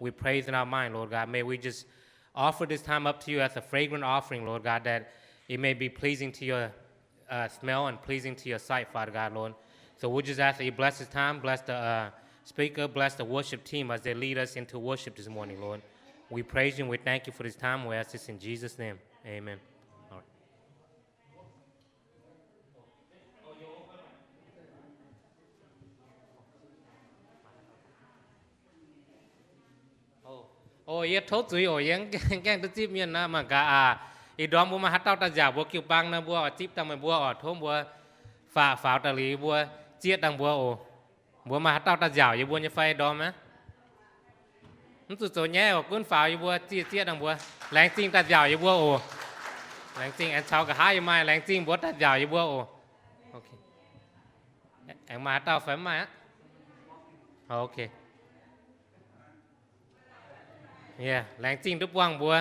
we praise in our mind, Lord God. May we just offer this time up to you as a fragrant offering, Lord God, that it may be pleasing to your uh, smell and pleasing to your sight, Father God, Lord. So we just ask that you bless this time, bless the uh, speaker, bless the worship team as they lead us into worship this morning, Lord. We praise you and we thank you for this time. We ask this in Jesus' name. Amen. All right. Oc, yie tov zuiz oc, yie gaengh duqv zipv mienh naaiv mangc gaax aac. Ih ndorm mbuo maaih haaix dauh daaih nziaauc mbuo jiu-baang nor, mbuo oix zipv dangh meih mbuo oc. Tov mbuo faaux, faaux daaih liuz mbuo zieqv dangh mbuo oc. Mbuo maaih haaix dauh daaih nziaauc yie mbuo nyei fai ih ndorm aqv? Mv zuqc zoux nyaiv oc, gunv faaux yie mbuo zieqv, zieqv dangh mbuo. Laengz zingh daaih nziaauc yie mbuo oc. Laengz zingh aengx caux nqa'haav yie maaih laengz zingh mbuo daaih nziaauc yie mbuo oc. Aengx maaih haaix dauh fai mv maaih aqv? Okay. Yeah, laengz zingh duqv buangh mbuo.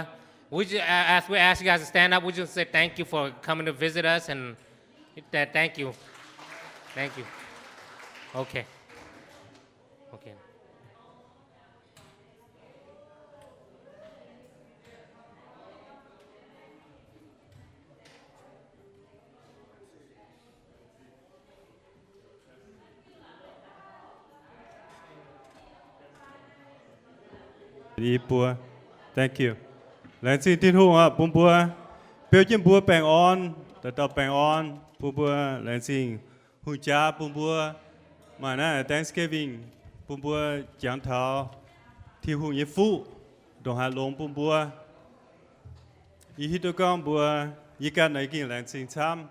We ju- uh, as we ask you guys to stand up, we just say thank you for coming to visit us and th- thank you. Thank you. Okay. Okay. Yie mbuo, thank you. Laengz zingh Tin-Hungh oc, bun mbuo, beu jienv mbuo baengh orn, dauh dauh baengh orn, bun mbuo laengz zingh hungh jaax bun mbuo. Maaih naaiv Thanksgiving, bun mbuo jangx taux Tin-Hungh nyei fuqv ndongc haaix longx bun mbuo. Yie hiuv duqv gorngv mbuo, yie ganh naaic gengh laengz zingh camv,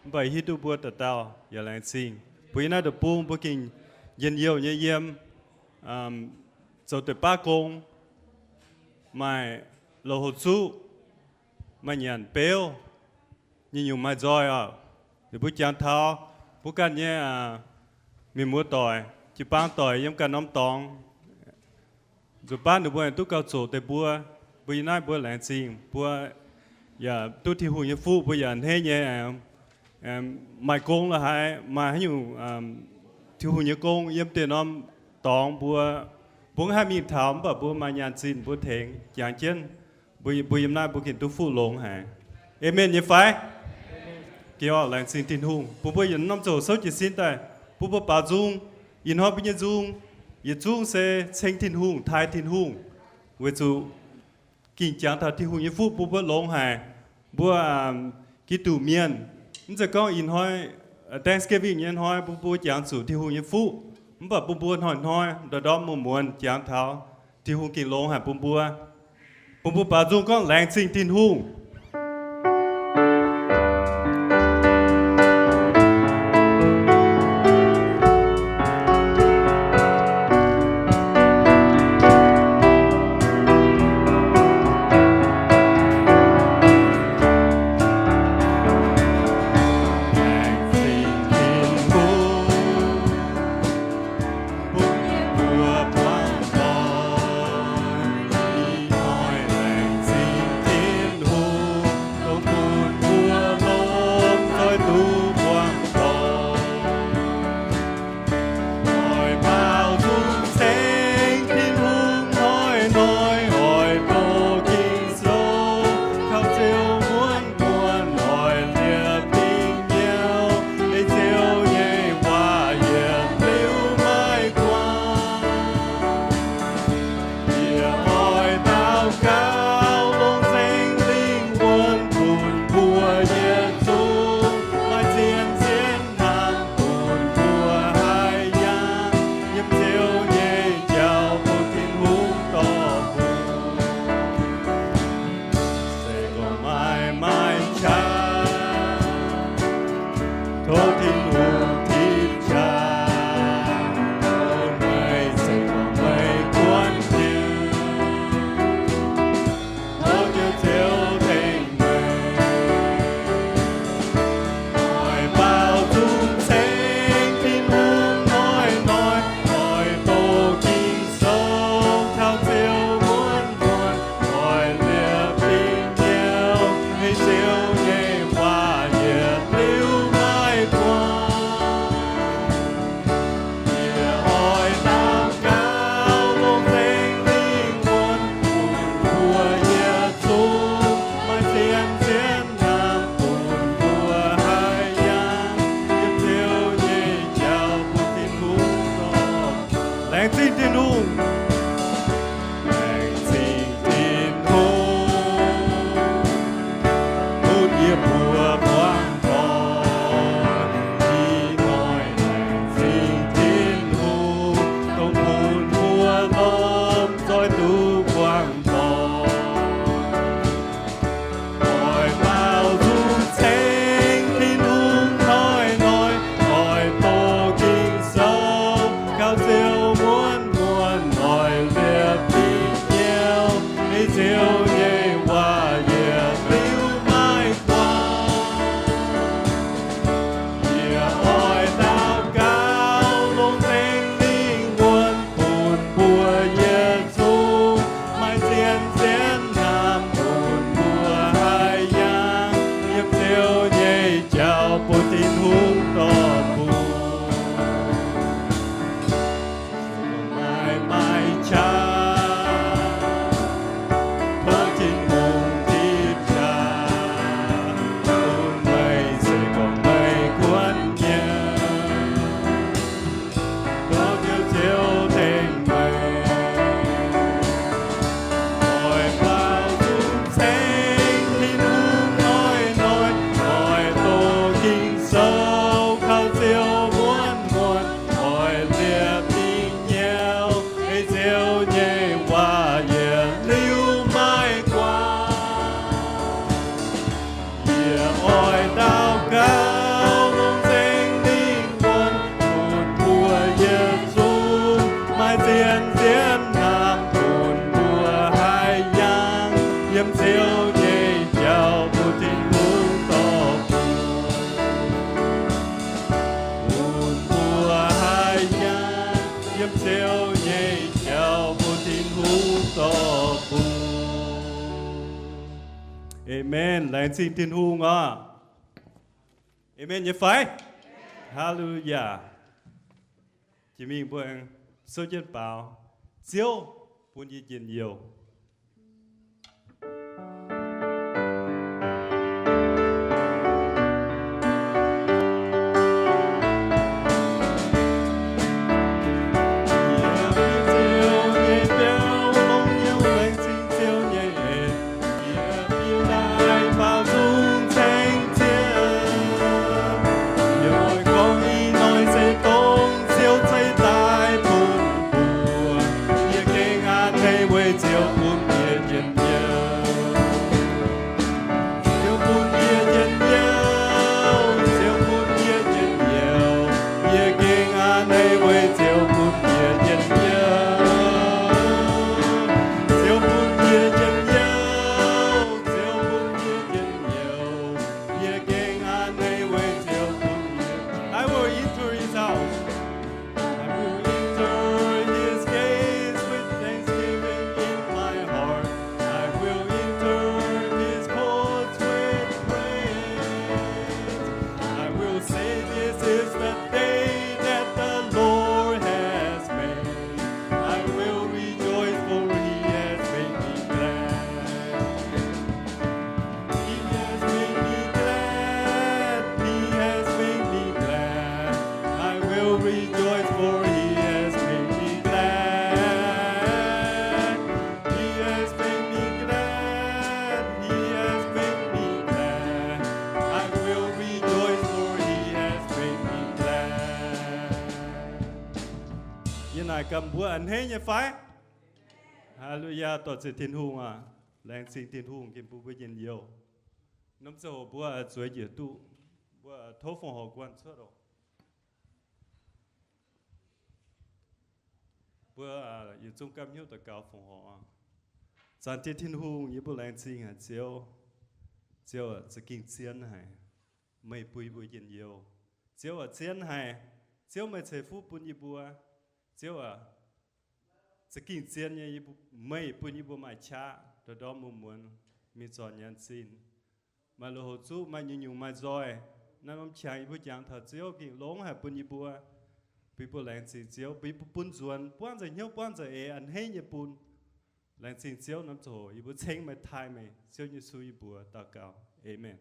mv baac yie hiuv duqv mbuo dauh dauh yaac laengz zingh. Mbuo yiem naaiv deic-bung mbuo gengh njien-youh nyei yiem, zoux deix-baav gong, maaih loz-houx zuqv, maaih nyanc beuv, nyei nyungc maaih nzoih oc. Ninh mbuo jangx taux mbuo ganh nyei mienh muoz doic, jiu-baang doic yiem ganh norm dorngx, nzuqc baav ninh mbuo duqv gauh zoqc deix mbuo. Mbuo yiem naaiv mbuo laengz zingh mbuo yaac duqv Tin-Hungh nyei fuqv, mbuo yaac hneiv nyei maaih gong la'haaix, maaih haaix nyungc Tin-Hungh nyei gong yiem deix norm dorngx mbuo, mbuo mv haih mingh taux, mv baac mbuo maaih nyaanh zinh mbuo tengx jangx jienv. Mbuo, mbuo yiem naaiv mbuo gengh duqv fuqv longx haic. Aamen nyei fai? Gengh oc, laengz zingh Tin-Hungh bun mbuo yietc norm ziouc souv jiez sin daaih, bun mbuo baaux nzung. Ih hnoi mbuo nyei nzung yietc zungv se ceng Tin-Hungh, taaih Tin-Hungh, weic zuqc gengh jangx taux Tin-Hungh nyei fuqv bun mbuo longx haic. Mbuo Giduc mienh, mv zeiz gorngv ih hnoi Thanksgiving nyei hnoi bun mbuo jangx zuqc Tin-Hungh nyei fuqv, mv baac bun mbuo hnoi-hnoi ndorm-ndorm muonz-muonz jangx taux Tin-Hungh gengh longx haic bun mbuo. Bun mbuo baaux nzung gorngv, laengz zingh Tin-Hungh. Ziouv nyei jauv bun Tin-Hungh dorh bun. Bun mbuo haih nyaanh yiem Ziouv nyei jauv bun Tin-Hungh dorh bun. Amen. Laengz zingh Tin-Hungh oc. Amen nyei fai? Haleluyaa. Jiex mingh mbuo aengx souv jienv baaux, Ziouv bun yie njien-youh. Yie gorngv ih hnoi se dongh Ziouv zeiz daaih bun mbuo. Yie gengh a'hneiv weic Ziouv bun yie njien-youh. Ziouv bun yie njien-youh, Ziouv bun yie njien-youh. Yie gengh a'hneiv weic Ziouv bun yie njien-youh. Ziouv bun yie njien-youh, Ziouv bun yie njien-youh. Yie gengh a'hneiv weic Ziouv bun yie. I will enter his house. I will enter his gates with thanksgiving in my heart. I will enter his courts with praise. I will say, this is the day that the Lord has made. I will rejoice, for he has made me glad. He has made me glad. He has made me glad. I will rejoice, for he has made me glad. He has made me glad. He has made me glad. I will rejoice, for he has made me glad. Yie naaic gaax mbuo a'hneiv nyei fai? Haleluyaa, dorh ziec Tin-Hungh aac. Laengz zingh Tin-Hungh gengh bun mbuo njien-youh. Norm ziangh hoc mbuo zueiz njiec duqv, mbuo tov fongc horc guanh cuotv oc. Mbuo yietc zungv gapv hnyouv daux gaux fongc horc. Zaanc Diex Tin-Hungh, yie mbuo laengz zingh haic Ziouv. Ziouv aac, za'gengh zien haic meih bun yie mbuo njien-youh. Ziouv aac, zien haic. Ziouv, meih ceix fuqv bun yie mbuo. Ziouv aac, za'gengh zien nyei, meih bun yie mbuo maaih qaqv ndorm-ndorm muonz-muonz mingh zorc nyanc zinh. Maaih lui-houx zuqv, maaih nyungc-nyungc maaih nzoih, naaiv norm qangx yie mbuo jangx taux Ziouv gengh longx haic bun yie mbuo. Bun yie mbuo laengz zingh Ziouv, bun yie mbuo bun nzuonx buangv nzengc hnyouv buangv nzengc eix a'hneiv nyei bun. Laengz zingh Ziouv, norm ziangh hoc yie mbuo ceng meih, taaih meih, Ziouv Yesu yie mbuo daux gaux. Aamen.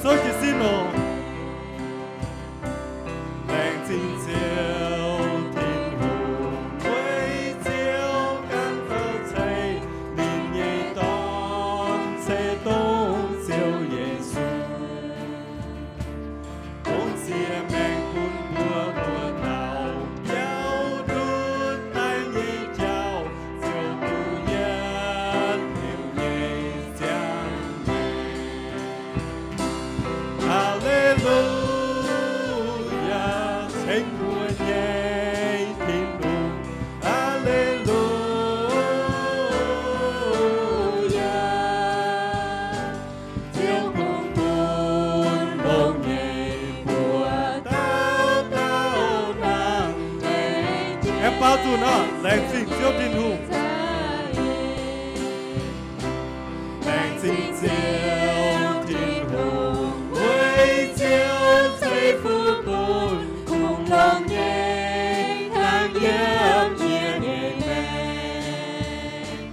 Zoux jiez sin oc. Laengz zingh Ziouv Tin-Hungh, weic Ziouv ganh zoux ceix ninh nyei Dorn, se dongh Ziouv Yesu. Dongh siex maengx bun mbuo muoz-doic biaux ndutv daaih nyei jauv, ziouc duqv yietv liuz nyei ziangh maengc. Aa^le^lu^yaa, ceng mbuo nyei Tin-Hungh. Aa^le^lu^yaa. Ziouv kungx bun longx nyei mbuox dauh dauh hnangv. Aengx baaux nzunc oc. Laengz zingh Ziouv Tin-Hungh. Laengz zingh Ziouv Tin-Hungh, weic Ziouv ceix fuqv bun kungx longx nyei hnangv yiem yie nyei maengc.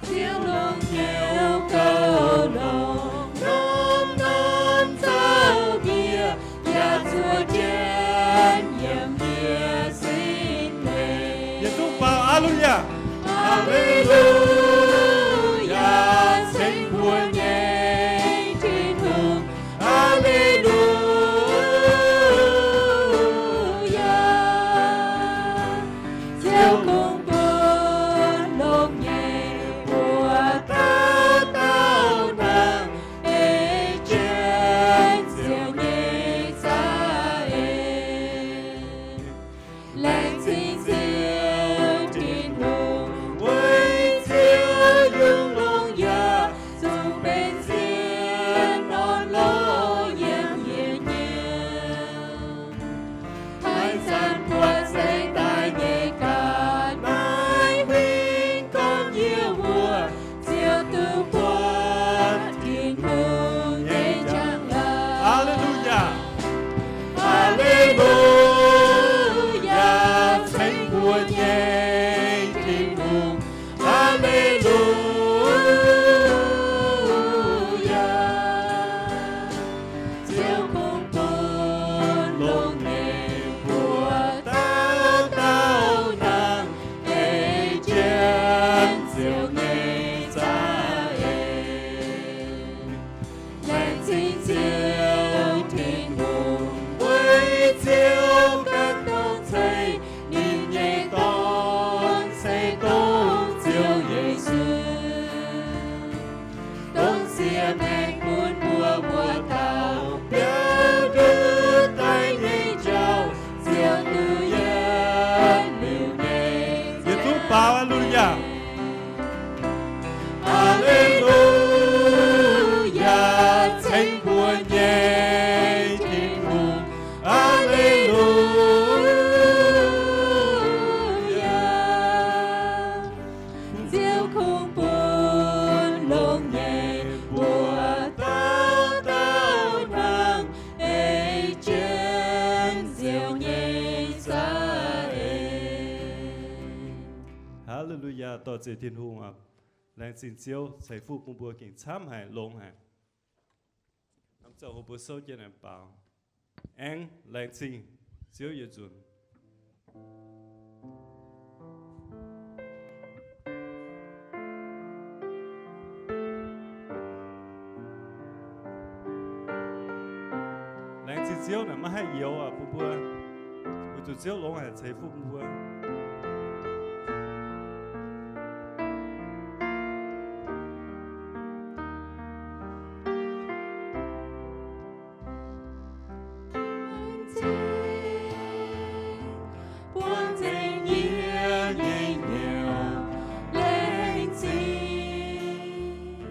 Ziouv longx Ziouv gauh longx, norm-norm zaux bieqc yaac zuov jienv yiem yie sin leiz. Yietc zungv baaux aa^lu^yaa. Aa^le^lu^yaa, ceng mbuo nyei Tin-Hungh. Aa^le^lu^yaa. Ziouv kungx bun longx nyei mbuox dauh dauh hnangv, ei jienv Ziouv nyei za'eix. Laengz zingh Ziouv Tin-Hungh, weic Ziouv yungz longx yaac zungv benx sienx orn lorqc yiem yie nyei. Haaix zanc buatc seix daaih nyei ga'naaiv huingx gorngv yie wuov, Ziouv duqv buatc Tin-Hungh nyei njang-laangc. Aa^le^lu^yaa. Aa^le^lu^yaa, ceng mbuo nyei Tin-Hungh. Aa^le^lu^yaa. Ziouv kungx bun longx nyei mbuox dauh dauh hnangv, ei jienv Ziouv nyei za'eix. Laengz zingh Ziouv Tin-Hungh, weic Ziouv ganh dongh ceix ninh nyei Dorn, se dongh Ziouv Yesu. Dongh siex maengc bun mbuo muoz dauh biaux ndutv daaih nyei jauv, Ziouv duqv yietv liuz nyei. Yietc zungv baaux aa^lu^yaa. Aa^le^lu^yaa, ceng mbuo nyei Tin-Hungh. Aa^le^lu^yaa. Ziouv kungx bun longx nyei mbuox dauh dauh hnangv, ei jienv Ziouv nyei za'eix. Aa^le^lu^yaa, dor-ziec Tin-Hungh aac. Laengz zingh Ziouv ceix fuqv bun mbuo gengh camv haic, longx haic. Hnamv zoux hlo mbuo souv jienv naaic baaux. Aengx laengz zingh Ziouv yietc nzunc. Laengz zingh Ziouv naaic maiv haih youx aac bun mbuo, weic zuqc Ziouv longx haic ceix fuqv bun mbuo. Buangh nzengc yie nyei hnyouv, laengz zingh.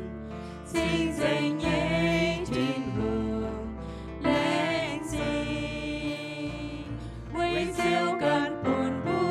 Cing-nzengc nyei Tin-Hungh, laengz zingh. Weic Ziouv ganh bun mbuo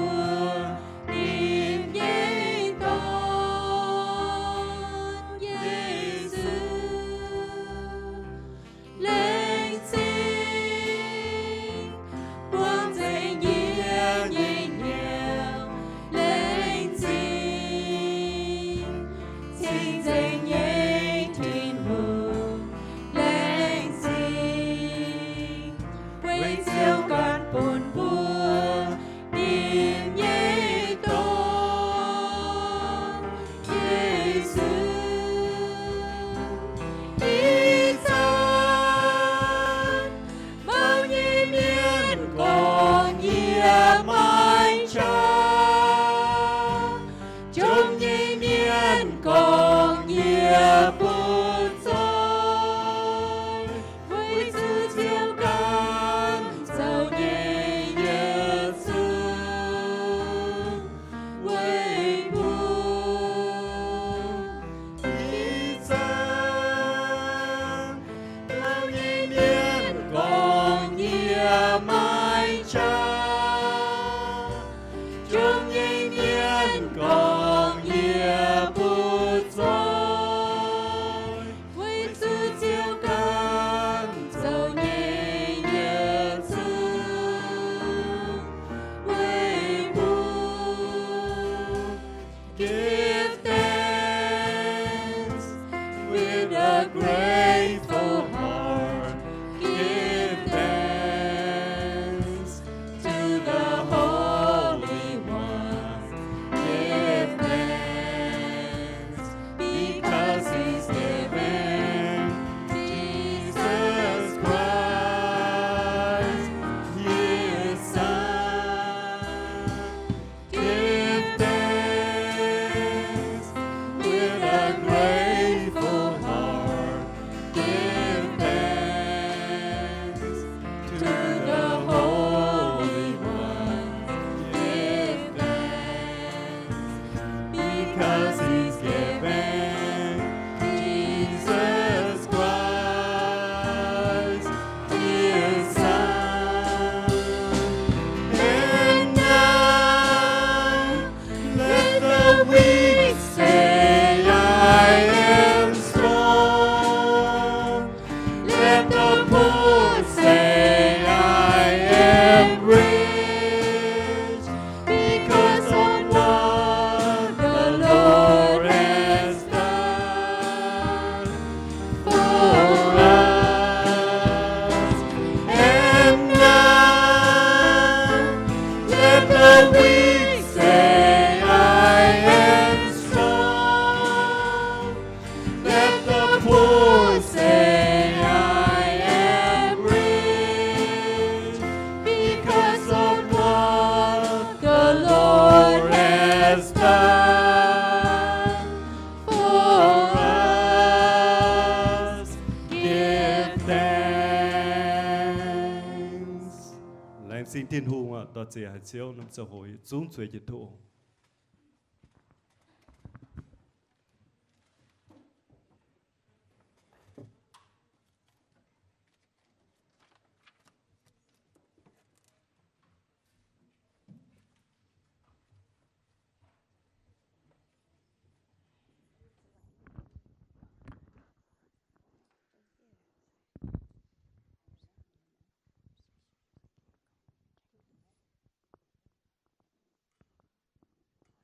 Tin-Hungh oc, dorh zeqc haic Ziouv, norm ziangh hoc yietc zungv zueiz jiex tov.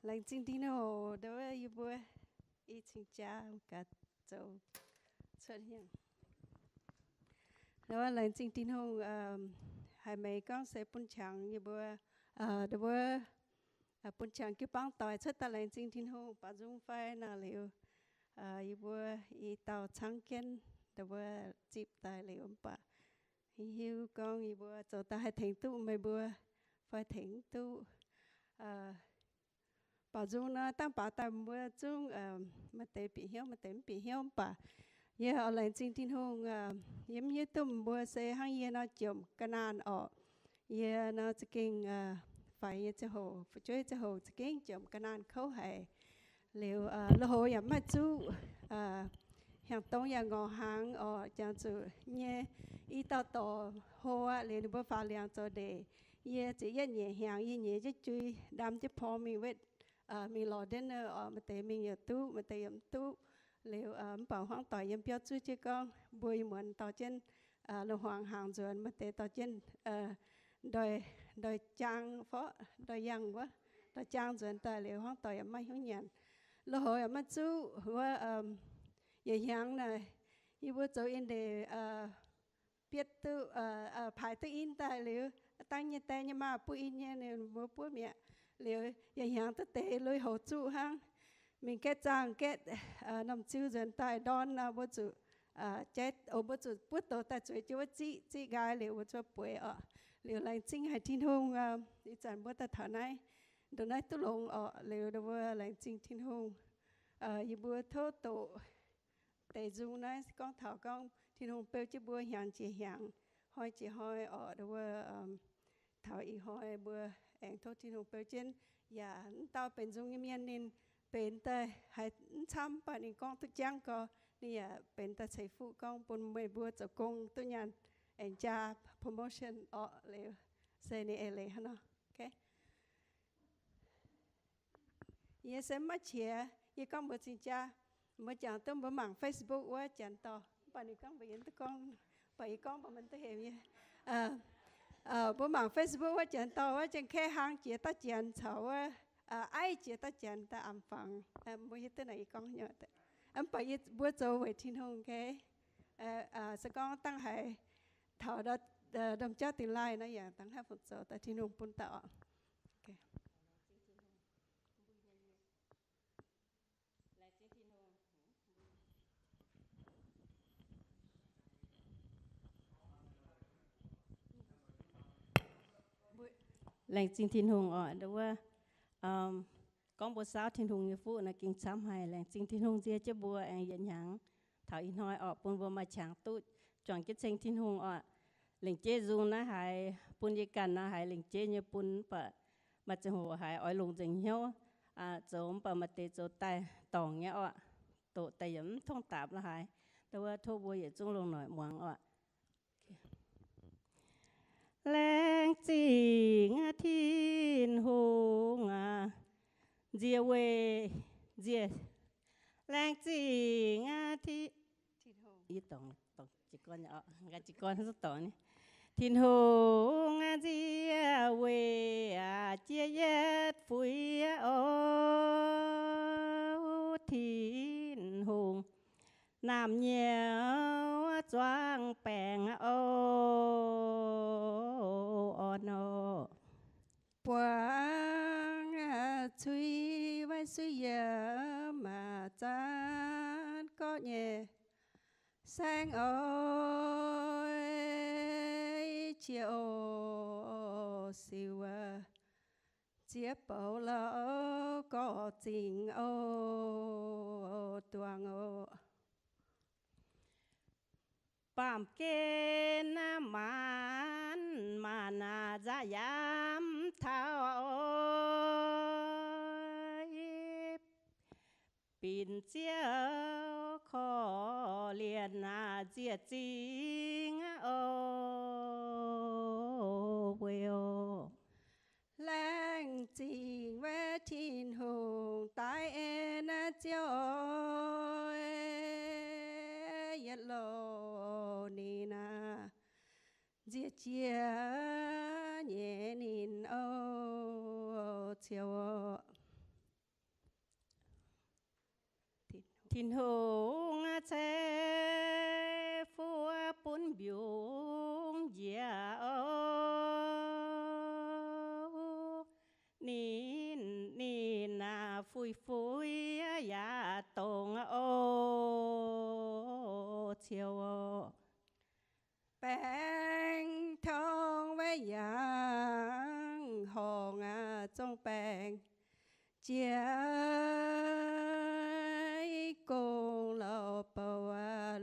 Laengz zingh Tin-Hungh, ndau wuov yie mbuo i cingx jaa gaax zoux cuotv hnyangx. Ndau wuov laengz zingh Tin-Hungh, haiz meih gorngv se bun qangx yie mbuo, ndau wuov, bun qangx jiu-baang doic cuotv daaih laengz zingh Tin-Hungh baaux nzung fai naaic liuz, yie mbuo i dauh caangv jienv ndau wuov zipv daaih liuz mv baac hiuv gorngv yie mbuo zoux daaih haih tengx duqv meih mbuo fai tengx duqv. Baaux nzung nor dangh baaux daaih mbuo zungv maaih deix bieqc hnyouv, maaih deix mv bieqc hnyouv mv baac yie oix laengz zingh Tin-Hungh. Yie mv hiuv duqv mbuo se hnangv yie nor jomc ga'naanh orqc. Yie nor za'gengh faix nyei ziangh hoc, fu'jueiv ziangh hoc za'gengh jomc ga'naanh kouv haic. Liuz lui-houx yaac mv maaih zuqv, hnyangx-dongh yaac ngorc hnaangx orqc, jangx zuqc nyei i dauh dorc hlo aqv. Liuz ninh mbuo faaux liangx zoux ndeic, yie ziouc yietv nyeic hnyangx yie nyei jienv jui ndam jienv porng mingh wetv, mingh lorz ndiev naaiv orqc. Maaih deix mingh yaac duqv, maaih deix yaac mv duqv. Liuz mv baac hmuangv doic yiem biauv zuov jienv gorngv mbuo ih muonz dorh jienv lo hmuangx hnaangx nzuonx, maaih deix dorh jienv ndoih, ndoih jaang fov, ndoih yangh wuov, ndoih jaang nzuonx daaih liuz hmuangv doic yaac maiv hiuv nyanc. Lui-houx yaac maiv zuqv wuov, yietc hnyangx naaic yie mbuo zoux in ndeic bietv duqv, paaix duqv in daaih liuz, dangv nyei die nyei maa buov in nyei, ninh mbuo buov mi'aqv. Liuz yietc hnyangx duqv deix lui-houx zuqv hnangv. Mingh gaeqv zaangh gaeqv norm ziu nzuonx daaih ndorn nor mbuo zuqc jaiv, mbuo zuqc buov douz daaih zueiz jienv wuov ziqv, ziqv nqaai liuz mbuo zuqc bueix orqc. Liuz laengz zingh haic Tin-Hungh, ih zanc mbuo daaih taux naaiv, ndongc naaiv duqv longx orqc. Liuz mbuo laengz zingh Tin-Hungh. Yie mbuo tov doqc deix nzung naaiv gorngv taux gorngv Tin-Hungh beu jienv mbuo hnyangx jiex hnyangx, hnoi jiex hnoi orqc. Mbuo taux ih hnoi mbuo aengx tov Tin-Hungh beu jienv. Yaac mv dauh benx nzung nyei mienh ninh benx daaih haiz mv camv, mv baac ninh gorngv duqv jangv gorx, ninh yaac benx daaih ceix fuqv gorngv bun meih mbuo zoux gong duqv nyaanh aengx jaa promotion orqc. Liuz se ninh eix leiz hnangv nor. Yie se maiv qiex, yie gorngv mbuox cing jaa, mbuo jangx duqv mbuo mangc Facebook wuov janx dorh, mv baac ninh gorngv mbuox yie mv duqv gorngv, mv baac yie gorngv mbuox maiv duqv hemx yie. Mbuo mangc Facebook wuov janx dorh wuov, Janx-Kaeqv hlaang jiex dauh janx caux wuov, aiv jiex dauh janx daaih am fangx. Mbuo hiuv duqv naaic yie gorngv nyei. Mv baac yie mbuo zoux weic Tin-Hungh, se gorngv dangh haiz taux ndorm jauv dingx laaih nor yaac dangh hnangv fungc zoux daaih Tin-Hungh bun daaih oc. Laengz zingh Tin-Hungh oc. Nduov wuov, gorngv mbuo saauv Tin-Hungh nyei fuqv naaiv gengh camv haic. Laengz zingh Tin-Hungh nzie jienv mbuo aengx yietc hnyangx taux ih hnoi orqc, bun mbuo maaih qangx duqv juangc jienv ceng Tin-Hungh orqc. Lengc jeiv nzung naaiv haiz bun yie ganh nor haiz lengc jeiv nyei bun, mv baac maaih ziangh hoc haiz oix longc nzengc hnyouv zoux, mv baac maaih deix zoux daaih dorngc nyei orqc, doqc daaih yaac mv tongv daapc la'haaix. Nduov wuov tov mbuo yietc zungv longc noic muangx orqc. Laengz zingh Tin-Hungh aac, nzie weih, nzie, laengz zingh Tin, Tin-Hungh nzie weih aac, jiex yietv fuix o, Tin-Hungh naamh nyouz zuangx baengc o, orn o. Buangv cui waaiv suiv yiem maac zaanv gorqv nyei saengv oix qiex o, siux ziex bouc lauh gorqv zingh o, duangx o. Baamh gen maanc maanc nzaqc yaac taux, binc ziouv korv lienh nziec zingh oc, weic oc. Laengz zingh wuov Tin-Hungh daaih en ziouv oc, yietc loz ninh nziec jiex nyei ninh oc, ziouc oc. Tin-Hungh ceix fuqv bun mbiungc njiec oc. Ninh, ninh fuix fuix yaac dongz oc, ziouc oc. Baengc tong wuov yangh horngc zongh baengc jiex gong lorh bouh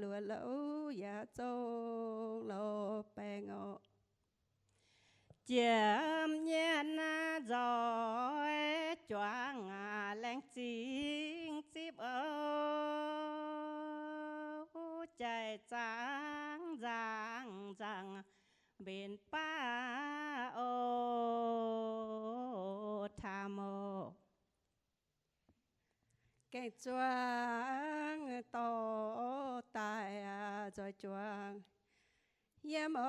luoqc louh yaac zongh lorh baengc oc. Jiem nyienz nzoih juangc laengz zingh zipv oc, jaiv zaangc nzangc nzangc mbenc baav oc, taam oc. Gaengh zuangx dorh daaih nzoih juangc yiem oix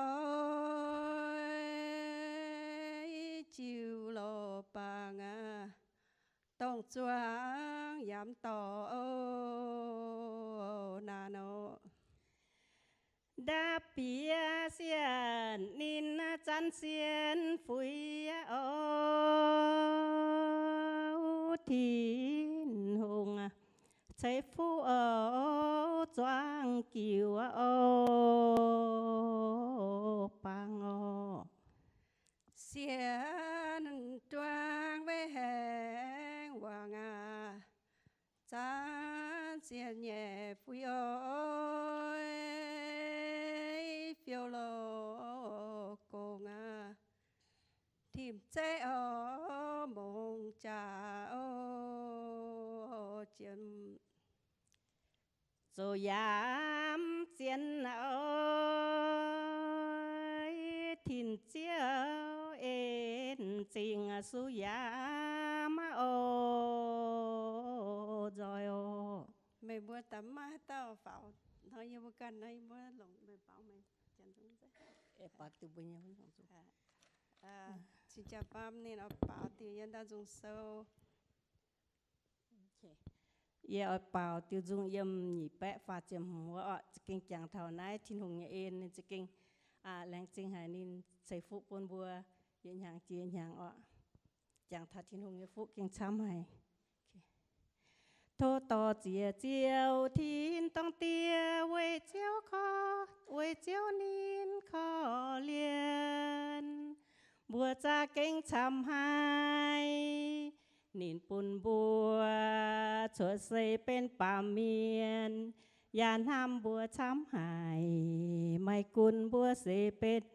jiu lorh bangc aqv, dongh zuangx yaac mv dorh naanc oc. Nda'bieqc sienh ninh zanc sienh fuix oc, Tin-Hungh ceix fuqv oc, zuangx giux oc, bangc oc. Sienh duangv weic haengx wangc aqv, zanc sienh nyei fuix oc, fiou lorh gong aqv, timv zeiv oc, mongc jaax oc, jiem zoux yaac mv zien oc, Tin-Ziouv en zingh suv yaac mv oc, nzoih oc. Meih mbuo daaih maiv haaix dauh faaux hnangv yie mbuo ganh nor, yie mbuo longc meih baaux meih. Cing-jaa-faam ninh oix baaux diuh yiem ndau nzung sou. Yie oix baaux diuh nzung yiem nyic baeqv faah ziepc hmz wuov oc. Za'gengh jangx taux naaiv Tin-Hungh nyei en, ninh za'gengh laengz zingh haic, ninh ceix fuqv bun mbuo yietc hnyangx jiex hnyangx oc. Jangx taux Tin-Hungh nyei fuqv gengh camv haic. Tov dorh ziex Ziouv Tin-dorngh Diex, weic Ziouv korv, weic Ziouv ninh korv-lienh mbuo za'gengh camv haic. Ninh bun mbuo cuotv seix benx baamh mienh, yaac hnamv mbuo camv haic. Maiv gunv mbuo seix benx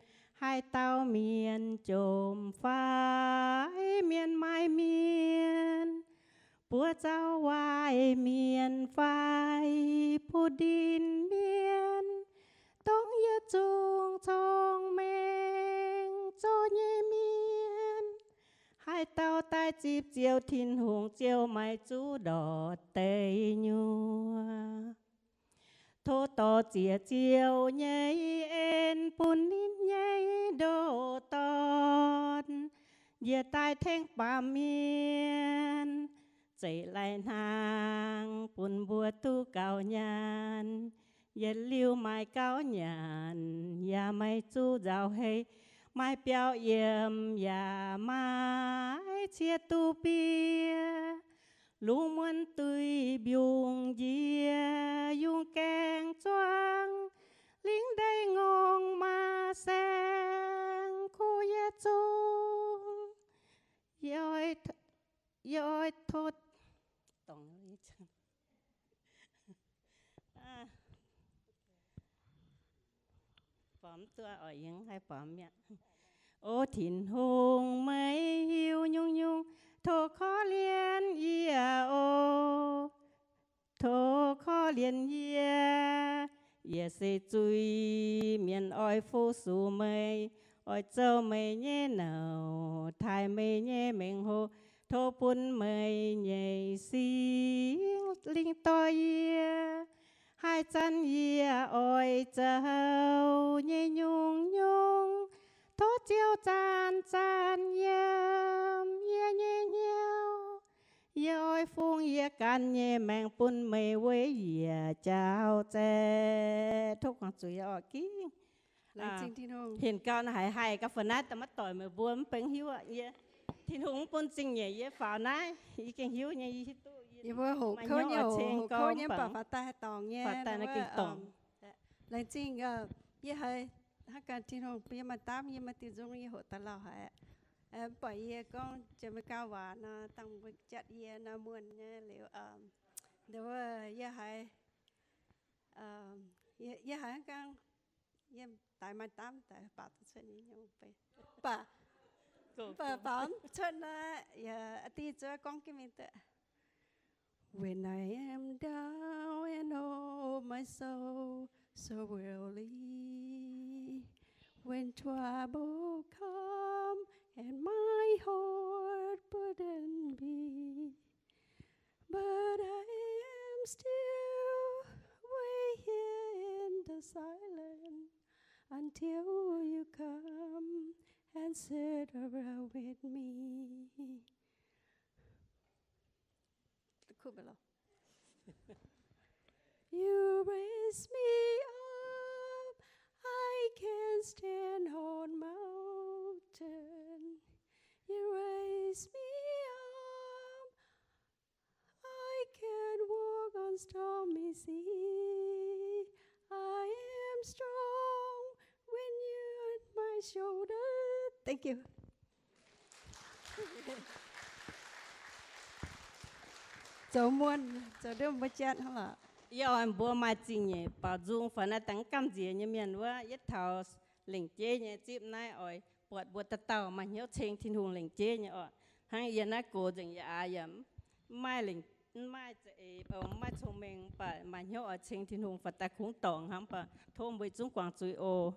haaix dauh mienh, jomc fai mienh, maaih mienh, buoz-zaux waaic mienh fai butv-ndin mienh, dongh yietc zungv cong-mengh zoh nyei mienh, haaix dauh daaih zipv Ziouv Tin-Hungh, Ziouv maiv zuqc ndortv deic-nyuoqc. Tov dorh ziex Ziouv nyei en bun ninh nyei ndoh dorn njiec daaih tengx baamh mienh, zeiz lai-hnaangx bun mbuo duqv gaux nyaanh. Yietc liuz maaih gaux nyaanh yaac maiv zuqc nzauh heix, maaih biauv yiem yaac maiv ciev duqv mbiev. Lungh muonz duih mbiungc njiec yungh gaengh zuangx, lingv ndeic ngongh maaih saeng-kuv yietc zungv. Yie oix tov, baaux mv duqv oc, yie haih baaux mi'aqv. O Tin-Hungh, meih hiuv nyungc-nyungc, tov korv-lienh yie oc. Tov korv-lienh yie. Yie se zuiz-mienh oix fu-sux meih, oix zoux meih nyei nouh, taaih meih nyei mengh hoc. Tov bun meih nyei Singx Lingh dorh yie. Haaix zanc yie oix zoux nyei nyungc-nyungc, tov Ziouv zanc-zanc yiem yie nyei hnyouv. Yie oix fungx yie ganh nyei maengc bun meih weic yie jauv zaeqv. Tov guangc zuiz oc. Ging. Henh gau naaiv haiz haih gau, fai naaiv daaih maiv doic meih mbuo mv bengx hiuv aqv. Yie, Tin-Hungh mv bun zingh nyeic yie faaux naaiv, yie gengh hiuv nyei, yie hiuv duqv yie mbuo hoqc kouv nyei, hoqc kouv nyei, mv baac faaux daaih haih dorngc nyei, faaux daaih naaiv gengh dorngc. Laengz zingh, yie haiz hnangv gaax Tin-Hungh bun yie maaih daamv, yie maaih diuh nzung yie hoqc daaih lauh haic. Mv baac yie gorngv Janx-Meigaa waac nor, dangh mbuo jatv yie nor muonh nyei liuz, nduov yie haiz, yie haiz hnangv gangv, yie daix maaih daamv daaih baaux duqv cuotv nyei nyungc, mv baac, mv baac baaux mv cuotv nor, yaac diuh zuov gorngv jienv mingh duqv. When I am down and oh my soul so weary, when trouble come and my heart burden be, but I am still wait here in the silence until you come and sit around with me. You raise me up, I can stand on mountain. You raise me up, I can walk on stormy sea. I am strong when you're on my shoulder. Thank you. Zoux muonh, zoux ndiev mbuo jatv hnangv lorqc. Yie oix mbuox maaih zingh nyeic baaux nzung fai naaiv dangh gamh nziex nyei mienh wuov, yietv taux lengc jeiv nyei zipv naaiv oix buatc mbuo dauh dauh maaih hnyouv ceng Tin-Hungh lengc jeiv nyei oc. Hnangv yie naaiv gox nzengc, yie aax yaac mv maaih lengc, mv maaih za'eix, mv maaih cong-mengh, mv baac maaih hnyouv oix ceng Tin-Hungh faaux daaih kungx dorngc hnangv, mv baac tov mbuo yietc zungv guangc zuiz oc.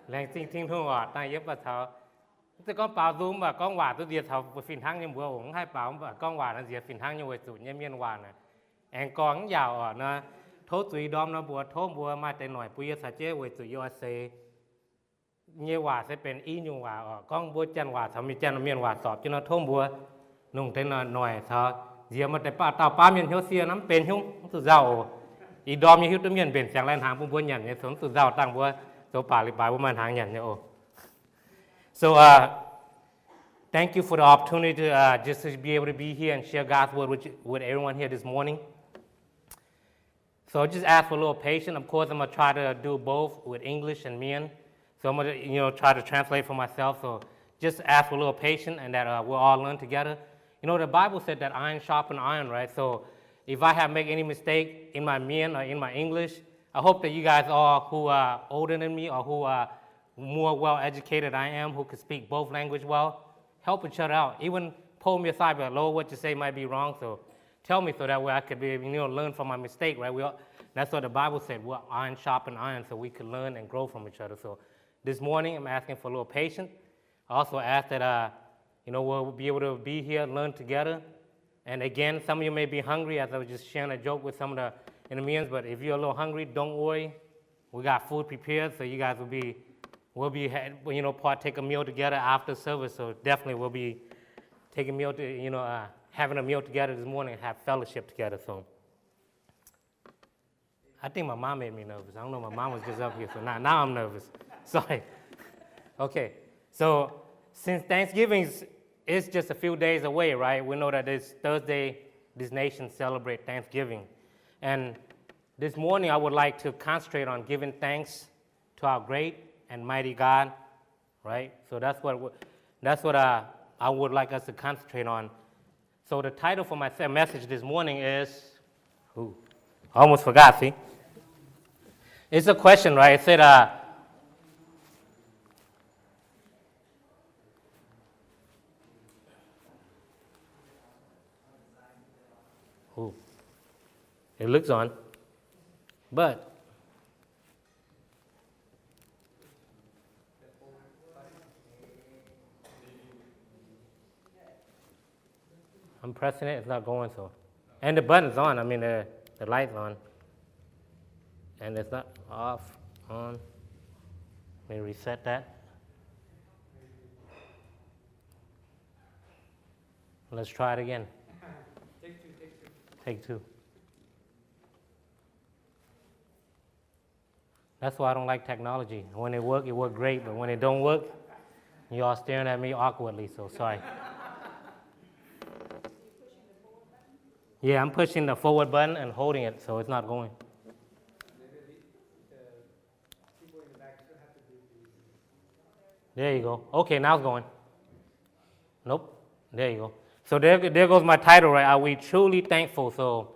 Laengz zingh Tin-Hungh oc. Dangh yie mv baac taux, mv zeiz gorngv baaux nzung, mv baac gorngv waac duqv nziex taux fih hnangv nyei mbuox oc. Mv haih baaux, mv baac gorngv waac nor nziex fih hnangv nyei weic zuqc nyei mienh waac naaic aengx gorngv mv yaauc oc. Nor tov zuiz ndorm nor mbuox, tov mbuo maaih deix noic bun yie caux jienv weic zuqc yie oix seix nyei waac se benx i nyungc waac oc. Gorngv mbuo Janx waac caux mienh, Janx mienh waac zorpc jienv nor, tov mbuo longc deix noic caux nziex maaih deix baav dauh baav mienh hnyouv sie nor mv benx hnyouv, mv zuqc nzauh oc. Ih ndorm yie hiuv duqv mienh mbenc ziangx lai hnaangx bun mbuo nyanc nyei, zoux mv zuqc nzauh dangh mbuo zoux baac li baac mbuo maaih hnaangx nyanc nyei oc. So, uh, thank you for the opportunity to, uh, just to be able to be here and share God's word with, with everyone here this morning. So just ask for a little patience. Of course, I'm gonna try to do both with English and Mien. So I'm gonna, you know, try to translate for myself. So just ask for a little patience and that, uh, we'll all learn together. You know, the Bible said that iron sharpen iron, right? So if I have make any mistake in my Mien or in my English, I hope that you guys all who are older than me or who are more well educated I am, who can speak both language well, help each other out. Even pull me aside, be like, "Lord, what you say might be wrong, so tell me so that way I could be, you know, learn from my mistake," right? We all, that's what the Bible said. We're iron sharpen iron, so we could learn and grow from each other. So this morning, I'm asking for a little patience. I also ask that, uh, you know, we'll be able to be here, learn together. And again, some of you may be hungry, as I was just sharing a joke with some of the Vietnamese, but if you're a little hungry, don't worry. We got food prepared, so you guys will be, we'll be, ha-, you know, partake a meal together after service. So definitely we'll be taking meal, to, you know, uh, having a meal together this morning and have fellowship together. So I think my mom made me nervous. I don't know, my mom was just up here, so now, now I'm nervous. Sorry. Okay, so since Thanksgiving is, is just a few days away, right? We know that this Thursday, this nation celebrate Thanksgiving. And this morning I would like to concentrate on giving thanks to our great and mighty God, right? So that's what we- that's what uh, I would like us to concentrate on. So the title for my th- message this morning is, ooh, I almost forgot. See, it's a question, right? It said, uh, ooh, it looks on, but I'm pressing it, it's not going, so. And the button's on, I mean, the, the light's on. And it's not off, on. Let me reset that. Let's try it again. Take two. That's why I don't like technology. When it work, it work great, but when it don't work, you all staring at me awkwardly, so sorry. Yeah, I'm pushing the forward button and holding it, so it's not going. There you go. Okay, now it's going. Nope. There you go. So there, there goes my title, right? Are we truly thankful? So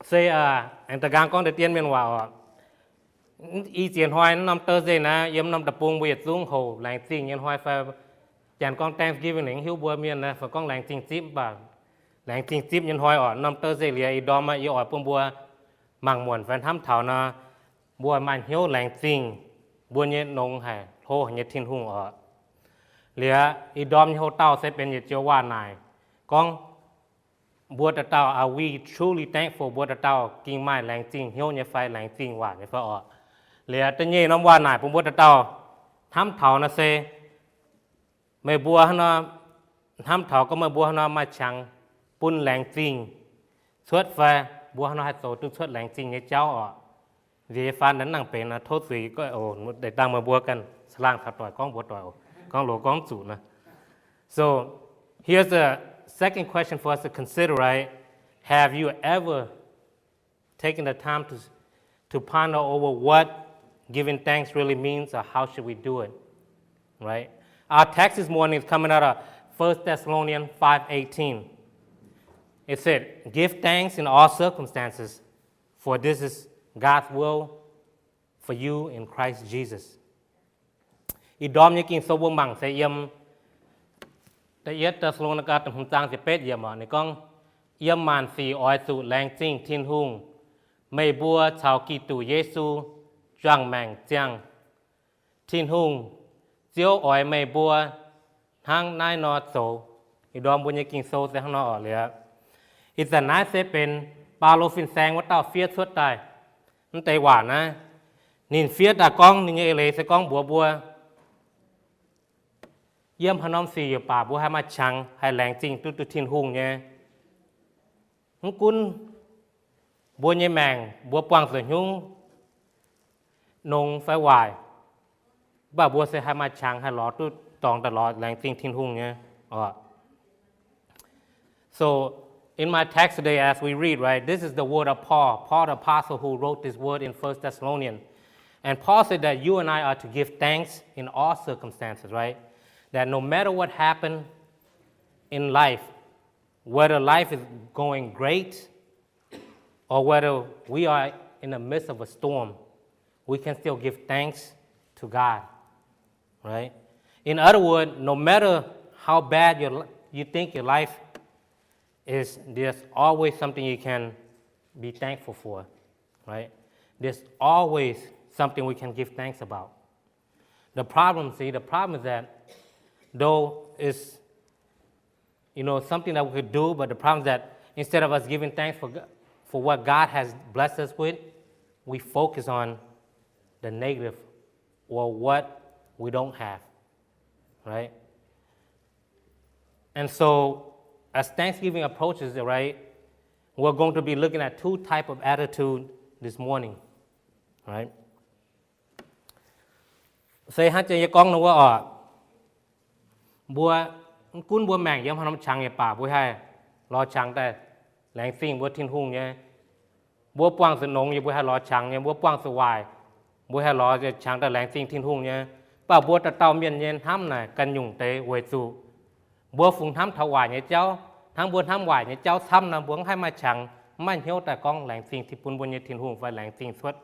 se aengx da'nqaang gorngv deix dien mienh waac oc. I ziex hnoi norm Thursday naaiv, yiem norm deic-bung mbuo yietc zungv hoc laengz zingh nyei hnoi fai, janx gorngv Thanksgiving, hiuv mbuo mienh naaiv fai gorngv laengz zingh zipv, mv baac laengz zingh zipv nyei hnoi oc. Norm Thursday liuz ih ndorm yie oix bun mbuo mangc muonc fai hnamv taux nor, mbuo maaih hnyouv laengz zingh mbuo nyei nongx haic, hlo haic nyei Tin-Hungh oc. Liuz ih ndorm nyei hoc-dauh se benx yietc joux waac naaic gorngv mbuo dauh dauh, are we truly thankful, mbuo dauh dauh gengh maaih laengz zingh hnyouv nyei fai, laengz zingh waac nyei fai oc. Liuz da'nyeic norm waac naaic bun mbuo dauh dauh hnamv taux nor se, meih mbuo hnangv nor, hnamv taux gorngv meih mbuo hnangv nor maaih qangx bun laengz zingh cuotv fai, mbuo hnangv nor haih zoux duqv cuotv laengz zingh nyei jauv oc. Nziex yie faan daaih nangc benx nor tov zuiz, deix dangh meih mbuo ganh caangh laangh taux doic gorngv mbuox doic oc, gorngv loz gorngv zuqc nor. So here's a second question for us to consider, right? Have you ever taken the time to, to ponder over what giving thanks really means, or how should we do it? Right? Our text this morning is coming out of First Thessalonians five eighteen. It said, "Give thanks in all circumstances, for this is God's will for you in Christ Jesus." Ih ndorm nyei Ging-Sou mbuo mangc se yiem da'yietv Te^saa^lo^ni^gaa da'hmz zaang ziepc betv yiemc oc. Ninh gorngv, Yiem maanc sic oix zuqc laengz zingh Tin-Hungh, meih mbuo caux Giduc Yesu juangc maengc ziangh. Tin-Hungh Ziouv oix meih mbuo hnangv naaiv nor zoux. Ih ndorm mbuo nyei Ging-Sou se hnangv nor oc. Liuz ih zanc naaiv se benx Baulo fin-saeng wuov dauh fiev cuotv daaih mv deix waac naaiv. Ninh fiev daaih gorngv ninh nyei eix leiz se gorngv mbuox mbuo, yiem haaix norm sic yaac baac mbuo haih maaih qangx haih laengz zingh duqv duqv Tin-Hungh nyei. Mv gunv mbuo nyei maengc mbuo buangh zuqc hnyungv nongx fai waaic, mv baac mbuo se haih maaih qangx haih lorz duqv dorngx daaih lorz laengz zingh Tin-Hungh nyei oc. So, in my text today, as we read, right, this is the word of Paul, Paul the apostle who wrote this word in First Thessalonians. And Paul said that you and I are to give thanks in all circumstances, right? That no matter what happened in life, whether life is going great or whether we are in the midst of a storm, we can still give thanks to God, right? In other words, no matter how bad your, you think your life is, there's always something you can be thankful for, right? There's always something we can give thanks about. The problem, see, the problem is that though it's, you know, something that we could do, but the problem is that instead of us giving thanks for, for what God has blessed us with, we focus on the negative or what we don't have, right? And so, as Thanksgiving approaches, right, we're going to be looking at two type of attitude this morning, right? Se hnangv jiex yie gorngv nor wuov oc, mbuo mv gunv mbuo maengc yiem haaix norm qangx yaac baac, mbuo haih lorz qangx daaih laengz zingh mbuo Tin-Hungh nyei. Mbuo buangh zuqc nongx yie mbuo haih lorz qangx nyei, mbuo buangh zuqc waaic mbuo haih lorz qangx daaih laengz zingh Tin-Hungh nyei. Mv baac mbuo dauh dauh mienh nyei hnamv naaic ganh nyungc deix weic zuqc mbuo fungx hnamv taux waaic nyei jauv. Hnangv mbuo hnamv waaic nyei jauv camv nor, mbuo mv haih maaih qangx, mv maaih hnyouv daaih gorngv laengz zingh Tin-Bun mbuo nyei Tin-Hungh fai laengz zingh cuotv,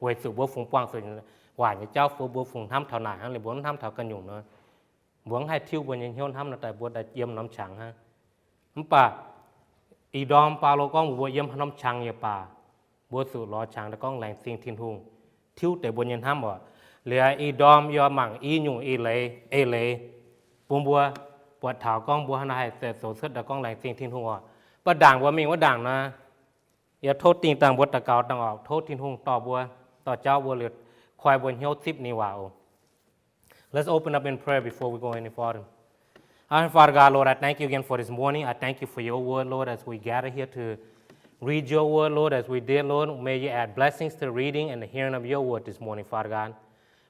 weic zuqc mbuo fungx buangh zuqc waaic nyei jauv, mbuo fungx hnamv taux naaic hnangv, liuz mbuo mv hnamv taux ganh nyungc nor, mbuo mv haih tiuv mbuo nyei hnyouv hnamv nor daaih mbuo daaih yiem norm qangx hnangv. Mv baac ih ndorm Baulo gorngv mbuox mbuo yiem norm qangx yaac baac, mbuo zuqc lorz qangx daaih gorngv laengz zingh Tin-Hungh, tiuv deix mbuo nyei hnamv oc. Liuz ih ndorm yie mangc i nyungc eix leiz, eix leiz bun mbuo buatc taux gorngv mbuo hnangv haaix haih zoux cuotv daaih gorngv laengz zingh Tin-Hungh oc. Mv baac ndaangc mbuo mingh wuov ndaangc nor, yie tov dingh dangh mbuo daux gaux dangh oc, tov Tin-Hungh dorh mbuo, dorh jauv mbuo liuz, koi mbuo hnyouv zipv ninh waac oc. Let's open up in prayer before we go any further. Our Father God, Lord, I thank you again for this morning. I thank you for your word, Lord, as we gather here to read your word, Lord, as we did, Lord. May you add blessings to the reading and the hearing of your word this morning, Father God.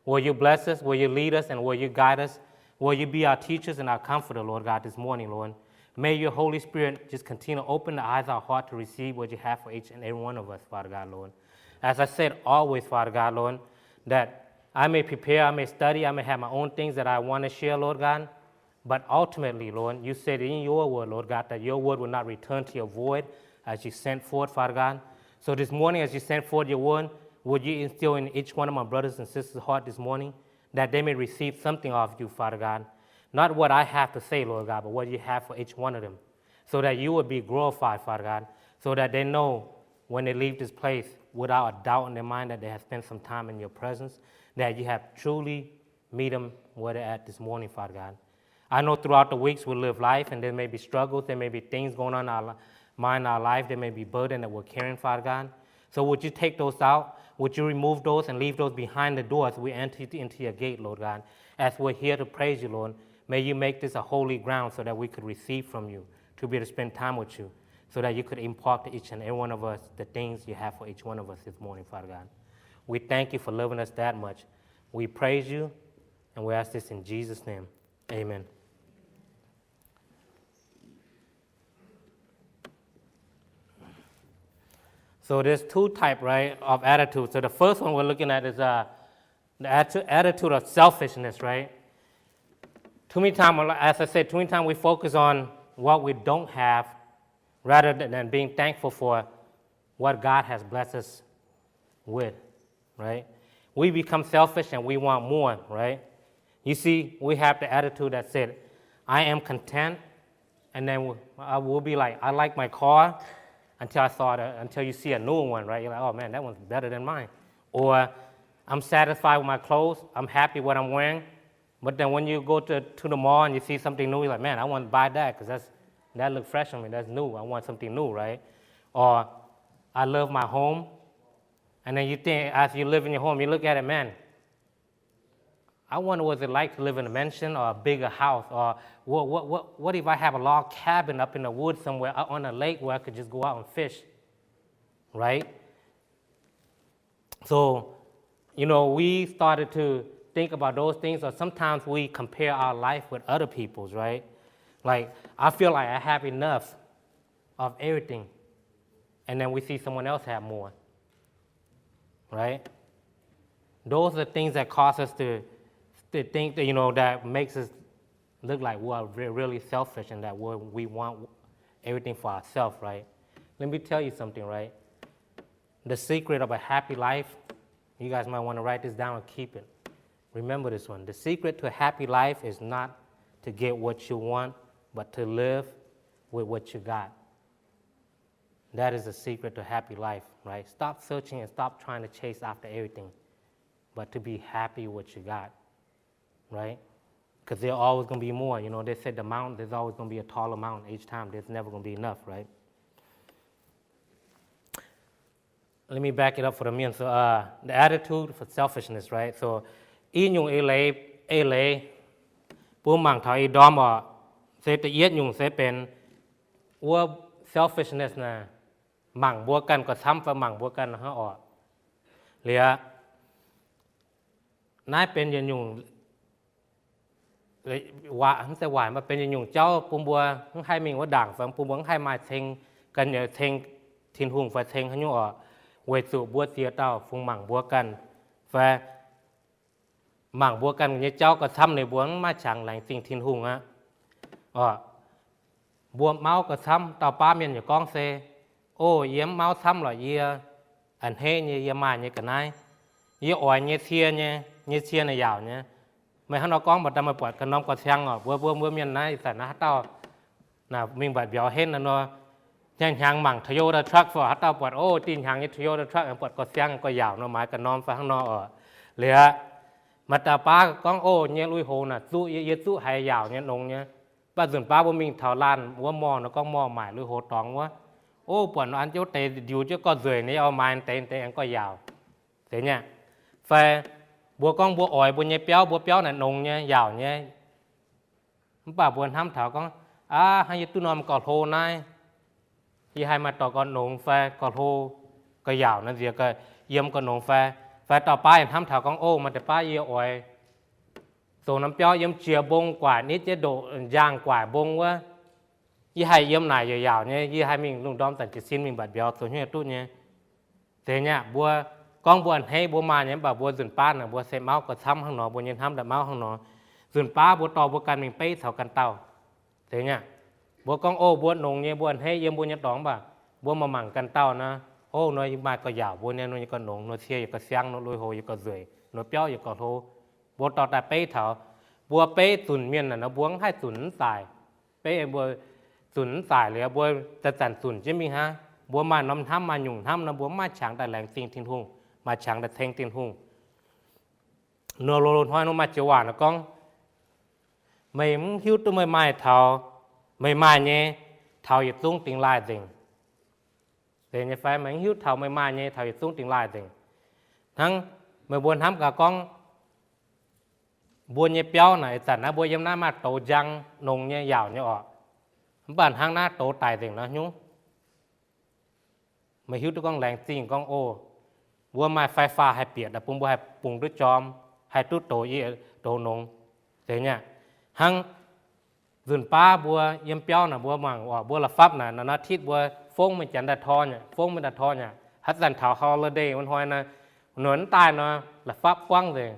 Will you bless us? Will you lead us? And will you guide us? Will you be our teachers and our comforter, Lord God, this morning, Lord? May your Holy Spirit just continue to open the eyes of our heart to receive what you have for each and every one of us, Father God, Lord. As I said always, Father God, Lord, that I may prepare, I may study, I may have my own things that I want to share, Lord God. But ultimately, Lord, you said in your word, Lord God, that your word will not return to your void as you sent forth, Father God. So this morning, as you sent forth your word, would you instill in each one of my brothers and sisters' heart this morning that they may receive something of you, Father God? Not what I have to say, Lord God, but what you have for each one of them. So that you would be glorified, Father God, so that they know when they leave this place without a doubt in their mind that they have spent some time in your presence, that you have truly meet them where they're at this morning, Father God. I know throughout the weeks we live life and there may be struggles, there may be things going on in our mind, our life, there may be burden that we're carrying, Father God. So would you take those out? Would you remove those and leave those behind the door as we enter into your gate, Lord God? As we're here to praise you, Lord, may you make this a holy ground so that we could receive from you, to be able to spend time with you, so that you could impart to each and every one of us the things you have for each one of us this morning, Father God. We thank you for loving us that much. We praise you, and we ask this in Jesus' name. Amen. So there's two type, right, of attitude. So the first one we're looking at is uh, the atti- attitude of selfishness, right? Too many times, as I said, too many times we focus on what we don't have rather than, than being thankful for what God has blessed us with, right? We become selfish and we want more, right? You see, we have the attitude that said, I am content, and then we'll, uh, we'll be like, I like my car, until I saw the, until you see a new one, right? You're like, oh man, that one's better than mine. Or I'm satisfied with my clothes, I'm happy what I'm wearing, but then when you go to, to the mall and you see something new, you're like, man, I want to buy that because that's, that looks fresh on me, that's new, I want something new, right? Or I love my home, and then you think, as you live in your home, you look at it, man, I wonder what it's like to live in a mansion or a bigger house, or what, what, what, what if I have a log cabin up in the woods somewhere, uh, on a lake where I could just go out and fish, right? So, you know, we started to think about those things, or sometimes we compare our life with other people's, right? Like, I feel like I have enough of everything, and then we see someone else have more, right? Those are the things that cause us to, to think that, you know, that makes us look like we are re- really selfish and that we we want everything for ourselves, right? Let me tell you something, right? The secret of a happy life, you guys might want to write this down and keep it. Remember this one. The secret to a happy life is not to get what you want, but to live with what you got. That is the secret to happy life, right? Stop searching and stop trying to chase after everything, but to be happy with what you got, right? Because there's always going to be more. You know, they said the mountain, there's always going to be a taller mountain each time. There's never going to be enough, right? Let me back it up for the men. So, uh, the attitude for selfishness, right? So, i nyungc eix leiz, eix leiz, mbuo mangc taux ih ndorm oc, se da'yietv nyungc se benx wuov selfishness naaic, mangc mbuo ganh gauh camv fai mangc mbuo ganh hnangv oc. Liuz, naaiv benx yietc nyungc, mv zeiz waaic, mv benx yietc nyungc jauv bun mbuo mv haih mingh wuov ndaangc fai bun mbuo mv haih maaih ceng, ganh nyei ceng Tin-Hungh fai ceng haaix nyungc oc. weic zuqc mbuo ziex dauh fungx mangc mbuo ganh, fai mangc mbuo ganh nyei jauv gauh camv, ninh mbuo maiv qangx laengz zingh Tin-Hungh aqv. Orqc, mbuo mauv gauh camv, dauh baav mienh yaac gorngv se, O, yie mv mauv camv lorqc, yie a'hneiv nyei, yie maaih nyei ga'naaiv, yie oix nyei cie nyei, nyei cie naaic yaauc nyei. Meih hnangv nor gorngv mv baac daaih meih buatc ganh norm gauh siang orqc. Mbuo, mbuo, mbuo mienh naaiv ih zanc naaiv haaix dauh mingh mbatc mbiauz henv nor, hnyangx-hnyangx mangc Toyota truck fai haaix dauh buatc, O, dih hnyangx nyei Toyota truck buatc gauh siang gauh yaauc nor, maaiz ganh norm fai hnangv nor orqc. Liuz aqv, maaih dauh baav gorngv, O, nyei lui-houx naaic zuqv yie, yie zuqv haiz yaauc nyei nongx nyei. Mv baac nzunc baav mbuo mingh taux laanh wuov mall nor, gorngv mall maaic lui-houx dorngx wuov, O, buatc nor an jienv deix ndiux jienv gauh nzueic nyei, O, maaiz deix deix aengx gauh yaauc. Zeiz nyei aqv. Fai mbuo gorngv mbuo oix mbuo nyei biauv, mbuo biauv naaic nongx nyei, yaauc nyei. Mv baac mbuo hnamv taux gorngv, Aav, hnangv yie duqv norm gauh hlo naaiv, yie haih maaih dorh gauh nongx fai gauh hlo, gauh yaauc naaiv nziex gauh yiem gauh nongx fai? Fai dauh baav yaac hnamv taux gorngv, O, maaih deix baav yie oix zoux norm biauv yiem jiex mbong guaaic nitv jienv ndoqc njaangh guaaic mbong wuov, yie haih yiem naaic yaac yaauc nyei, yie haih mingh lungh ndorm zanc jiez sin mingh mbatc mbiauz zoux hnyouv duqv nyei. Zeiz nyei aqv. Mbuo gorngv mbuo a'hneiv mbuo maaih nyei, mv baac mbuo nzunc baav naaic mbuo se mauv gauh camv hnangv nor, mbuo nyei hnamv daaih mauv hnangv nor. Nzunc baav mbuo dorh mbuo ganh mingh beiv caux ganh dauh. Zeiz nyei aqv. Mbuo gorngv, O, mbuo nongx nyei, mbuo a'hneiv yiem mbuo nyei dorngx, mv baac mbuo mangc mangc ganh dauh nor, O, nor yie maaih gauh yaauc mbuo nyei, nor yie gauh nongx, nor cie yie gauh siang, nor lui-houx yie gauh nzueic, nor biauv yie gauh hlo. Mbuo dorh daaih beiv taux. Mbuo beiv zunc mienh naaic nor, mbuo mv haih zunc mv zaaix. Beiv mbuo zunc mv zaaix liuz, mbuo zanc-zanc zunc jienv mingh hnangv. Mbuo maaih norm hnamv, maaih nyungc hnamv nor, mbuo mv maaih qangx daaih laengz zingh Tin-Hungh, maaih qangx daaih ceng Tin-Hungh. Nor loz-loz hnoi nor maaih joux waac nor gorngv, Meih mv hiuv duqv meih maaih taux, meih maaih nyei taux yietc zungv dingx laaih nzengc. Zeiz nyei fai? Meih mv hiuv taux meih maaih nyei taux yietc zungv dingx laaih nzengc. Hnangv meih mbuo hnamv gaax gorngv, mbuo nyei biauv naaic, ih zanc naaiv mbuo yiem naaiv maaih douz njang nongx nyei, yaauc nyei orqc. Mv baac hnangv naaiv douz daic nzengc nor nyungc, meih hiuv duqv gorngv laengz zingh gorngv, O, mbuo maaih fai faa haih bieqc daaih bun mbuo haih bungx duqv jorm, haih duqv douz yie, douz nongx. Zeiz nyei aqv. Hnangv nzunc baav mbuo yiem biauv naaic, mbuo mangc orqc, mbuo la'fapv naaic, naaiv titv mbuo fongv mingh janx daaih tor nyei, fongv mingh daaih tor nyei. Haaix zanc taux holiday wuov hnoi naaic, nor mv daaih nor, la'fapv buangv nzengc.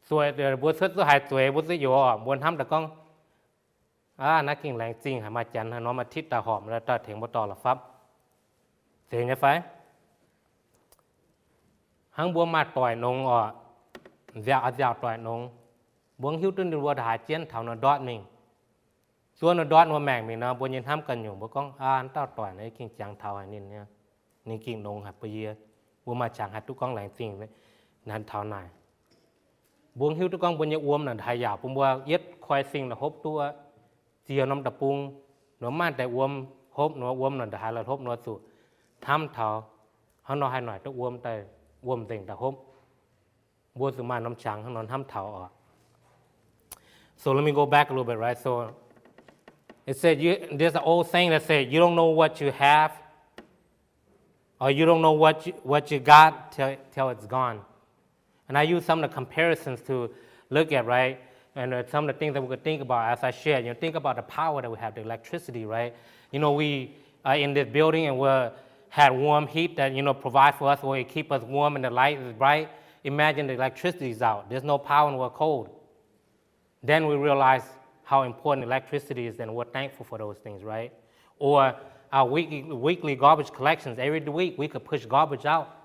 Zueiz, mbuo cuotv duqv haaix zueiz mbuo zuqv youz orqc, mbuo hnamv daaih gorngv, Aav, naaiv gengh laengz zingh haic, maaih janx haaix norm maaih titv daaih horpc, daaih tengx mbuo dorh la'fapv. Zeiz nyei fai? Hnangv mbuo maaih doic nongx orqc, nziaauc, nziaauc doic nongx, mbuo mv hiuv duqv ninh mbuo haaix jienv taux nor ndortv mingh. Zuov nor ndortv mbuo maengc mingh nor, mbuo nyei hnamv ganh nyungc, mbuo gorngv, Aav, naaiv dauh doic naaiv gengh jangx taux haic ninh, ninh gengh nongx haic bun yie. Mbuo maaih qangx haih duqv gorngv laengz zingh taux naaic. Mbuo mv hiuv duqv gorngv mbuo nyei wuom naaic haih yaauc bun mbuo yietv koi sing la'hopv duqv. Ziex norm deic-bung nor maaih deix wuom hopv nor, wuom naaic haaix la'hopv nor zuqc hnamv taux hnangv nor haih noic duqv wuom daaih, wuom nzengc daaih hopv. Mbuo zuqc maaih norm qangx hnangv nor hnamv taux oc. So let me go back a little bit, right? So it said, you, there's an old saying that said, you don't know what you have, or you don't know what you, what you got till, till it's gone. And I use some of the comparisons to look at, right? And uh, some of the things that we could think about as I share, you know, think about the power that we have, the electricity, right? You know, we are in this building and we're had warm heat that, you know, provide for us, or it keep us warm and the light is bright. Imagine the electricity is out. There's no power and we're cold. Then we realize how important electricity is and we're thankful for those things, right? Or our weekly, weekly garbage collections. Every week we could push garbage out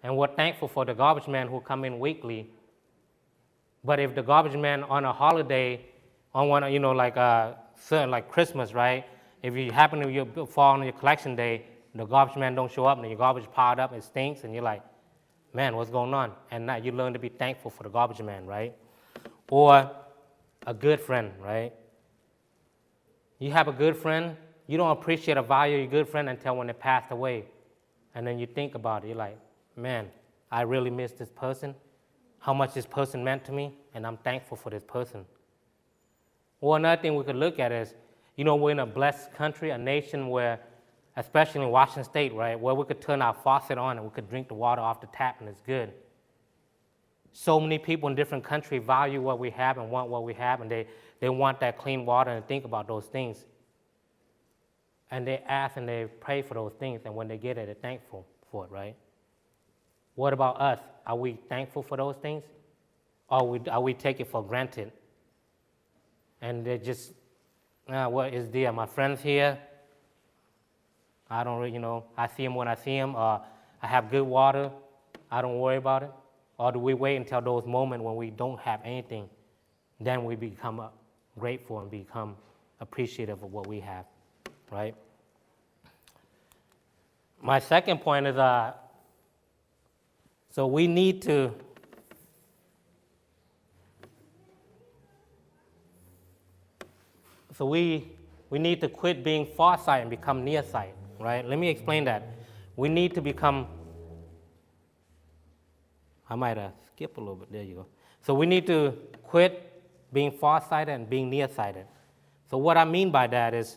and we're thankful for the garbage man who come in weekly. But if the garbage man on a holiday, on one, you know, like uh, certain, like Christmas, right? If you happen to fall on your collection day, the garbage man don't show up and your garbage piled up, it stinks, and you're like, man, what's going on? And now you learn to be thankful for the garbage man, right? Or a good friend, right? You have a good friend, you don't appreciate or value your good friend until when they passed away. And then you think about it, you're like, man, I really miss this person, how much this person meant to me, and I'm thankful for this person. Or another thing we could look at is, you know, we're in a blessed country, a nation where, especially in Washington State, right, where we could turn our faucet on and we could drink the water off the tap and it's good. So many people in different countries value what we have and want what we have, and they, they want that clean water and think about those things. And they ask and they pray for those things, and when they get it, they're thankful for it, right? What about us? Are we thankful for those things? Or we, are we take it for granted? And they just, uh, what is there? My friends here, I don't really, you know, I see them when I see them, or I have good water, I don't worry about it. Or do we wait until those moments when we don't have anything? Then we become uh, grateful and become appreciative of what we have, right? My second point is uh, so we need to So we we need to quit being farsighted and become nearsighted, right? Let me explain that. We need to become I might uh, skip a little bit. There you go. So we need to quit being farsighted and being nearsighted. So what I mean by that is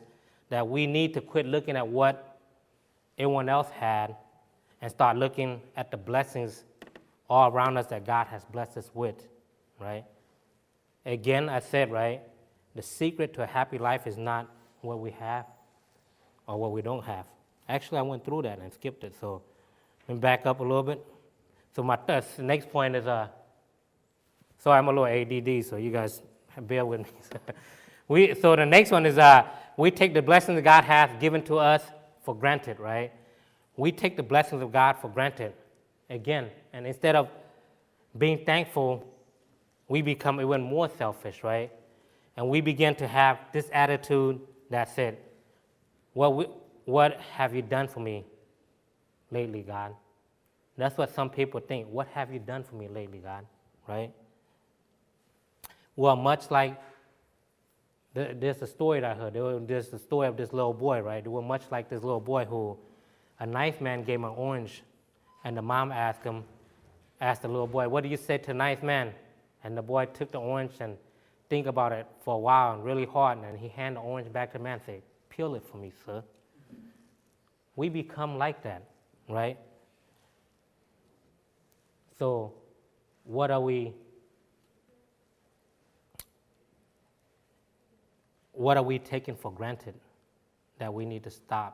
that we need to quit looking at what everyone else had and start looking at the blessings all around us that God has blessed us with, right? Again, I said, right, the secret to a happy life is not what we have or what we don't have. Actually, I went through that and skipped it. So let me back up a little bit. So my th- next point is, uh, sorry, I'm a little A D D, so you guys bear with me. we, so the next one is uh, we take the blessings that God has given to us for granted, right? We take the blessings of God for granted. Again, and instead of being thankful, we become even more selfish, right? And we begin to have this attitude that said, what, we, what have you done for me lately, God? That's what some people think. What have you done for me lately, God? Right? Well, much like There's a story that I heard. There was, there's the story of this little boy, right? They were much like this little boy who a nice man gave him an orange, and the mom asked him, asked the little boy, "What do you say to a nice man?" And the boy took the orange and think about it for a while and really hard, and he handed the orange back to the man and said, "Peel it for me, sir." We become like that, right? So, what are we what are we taking for granted that we need to stop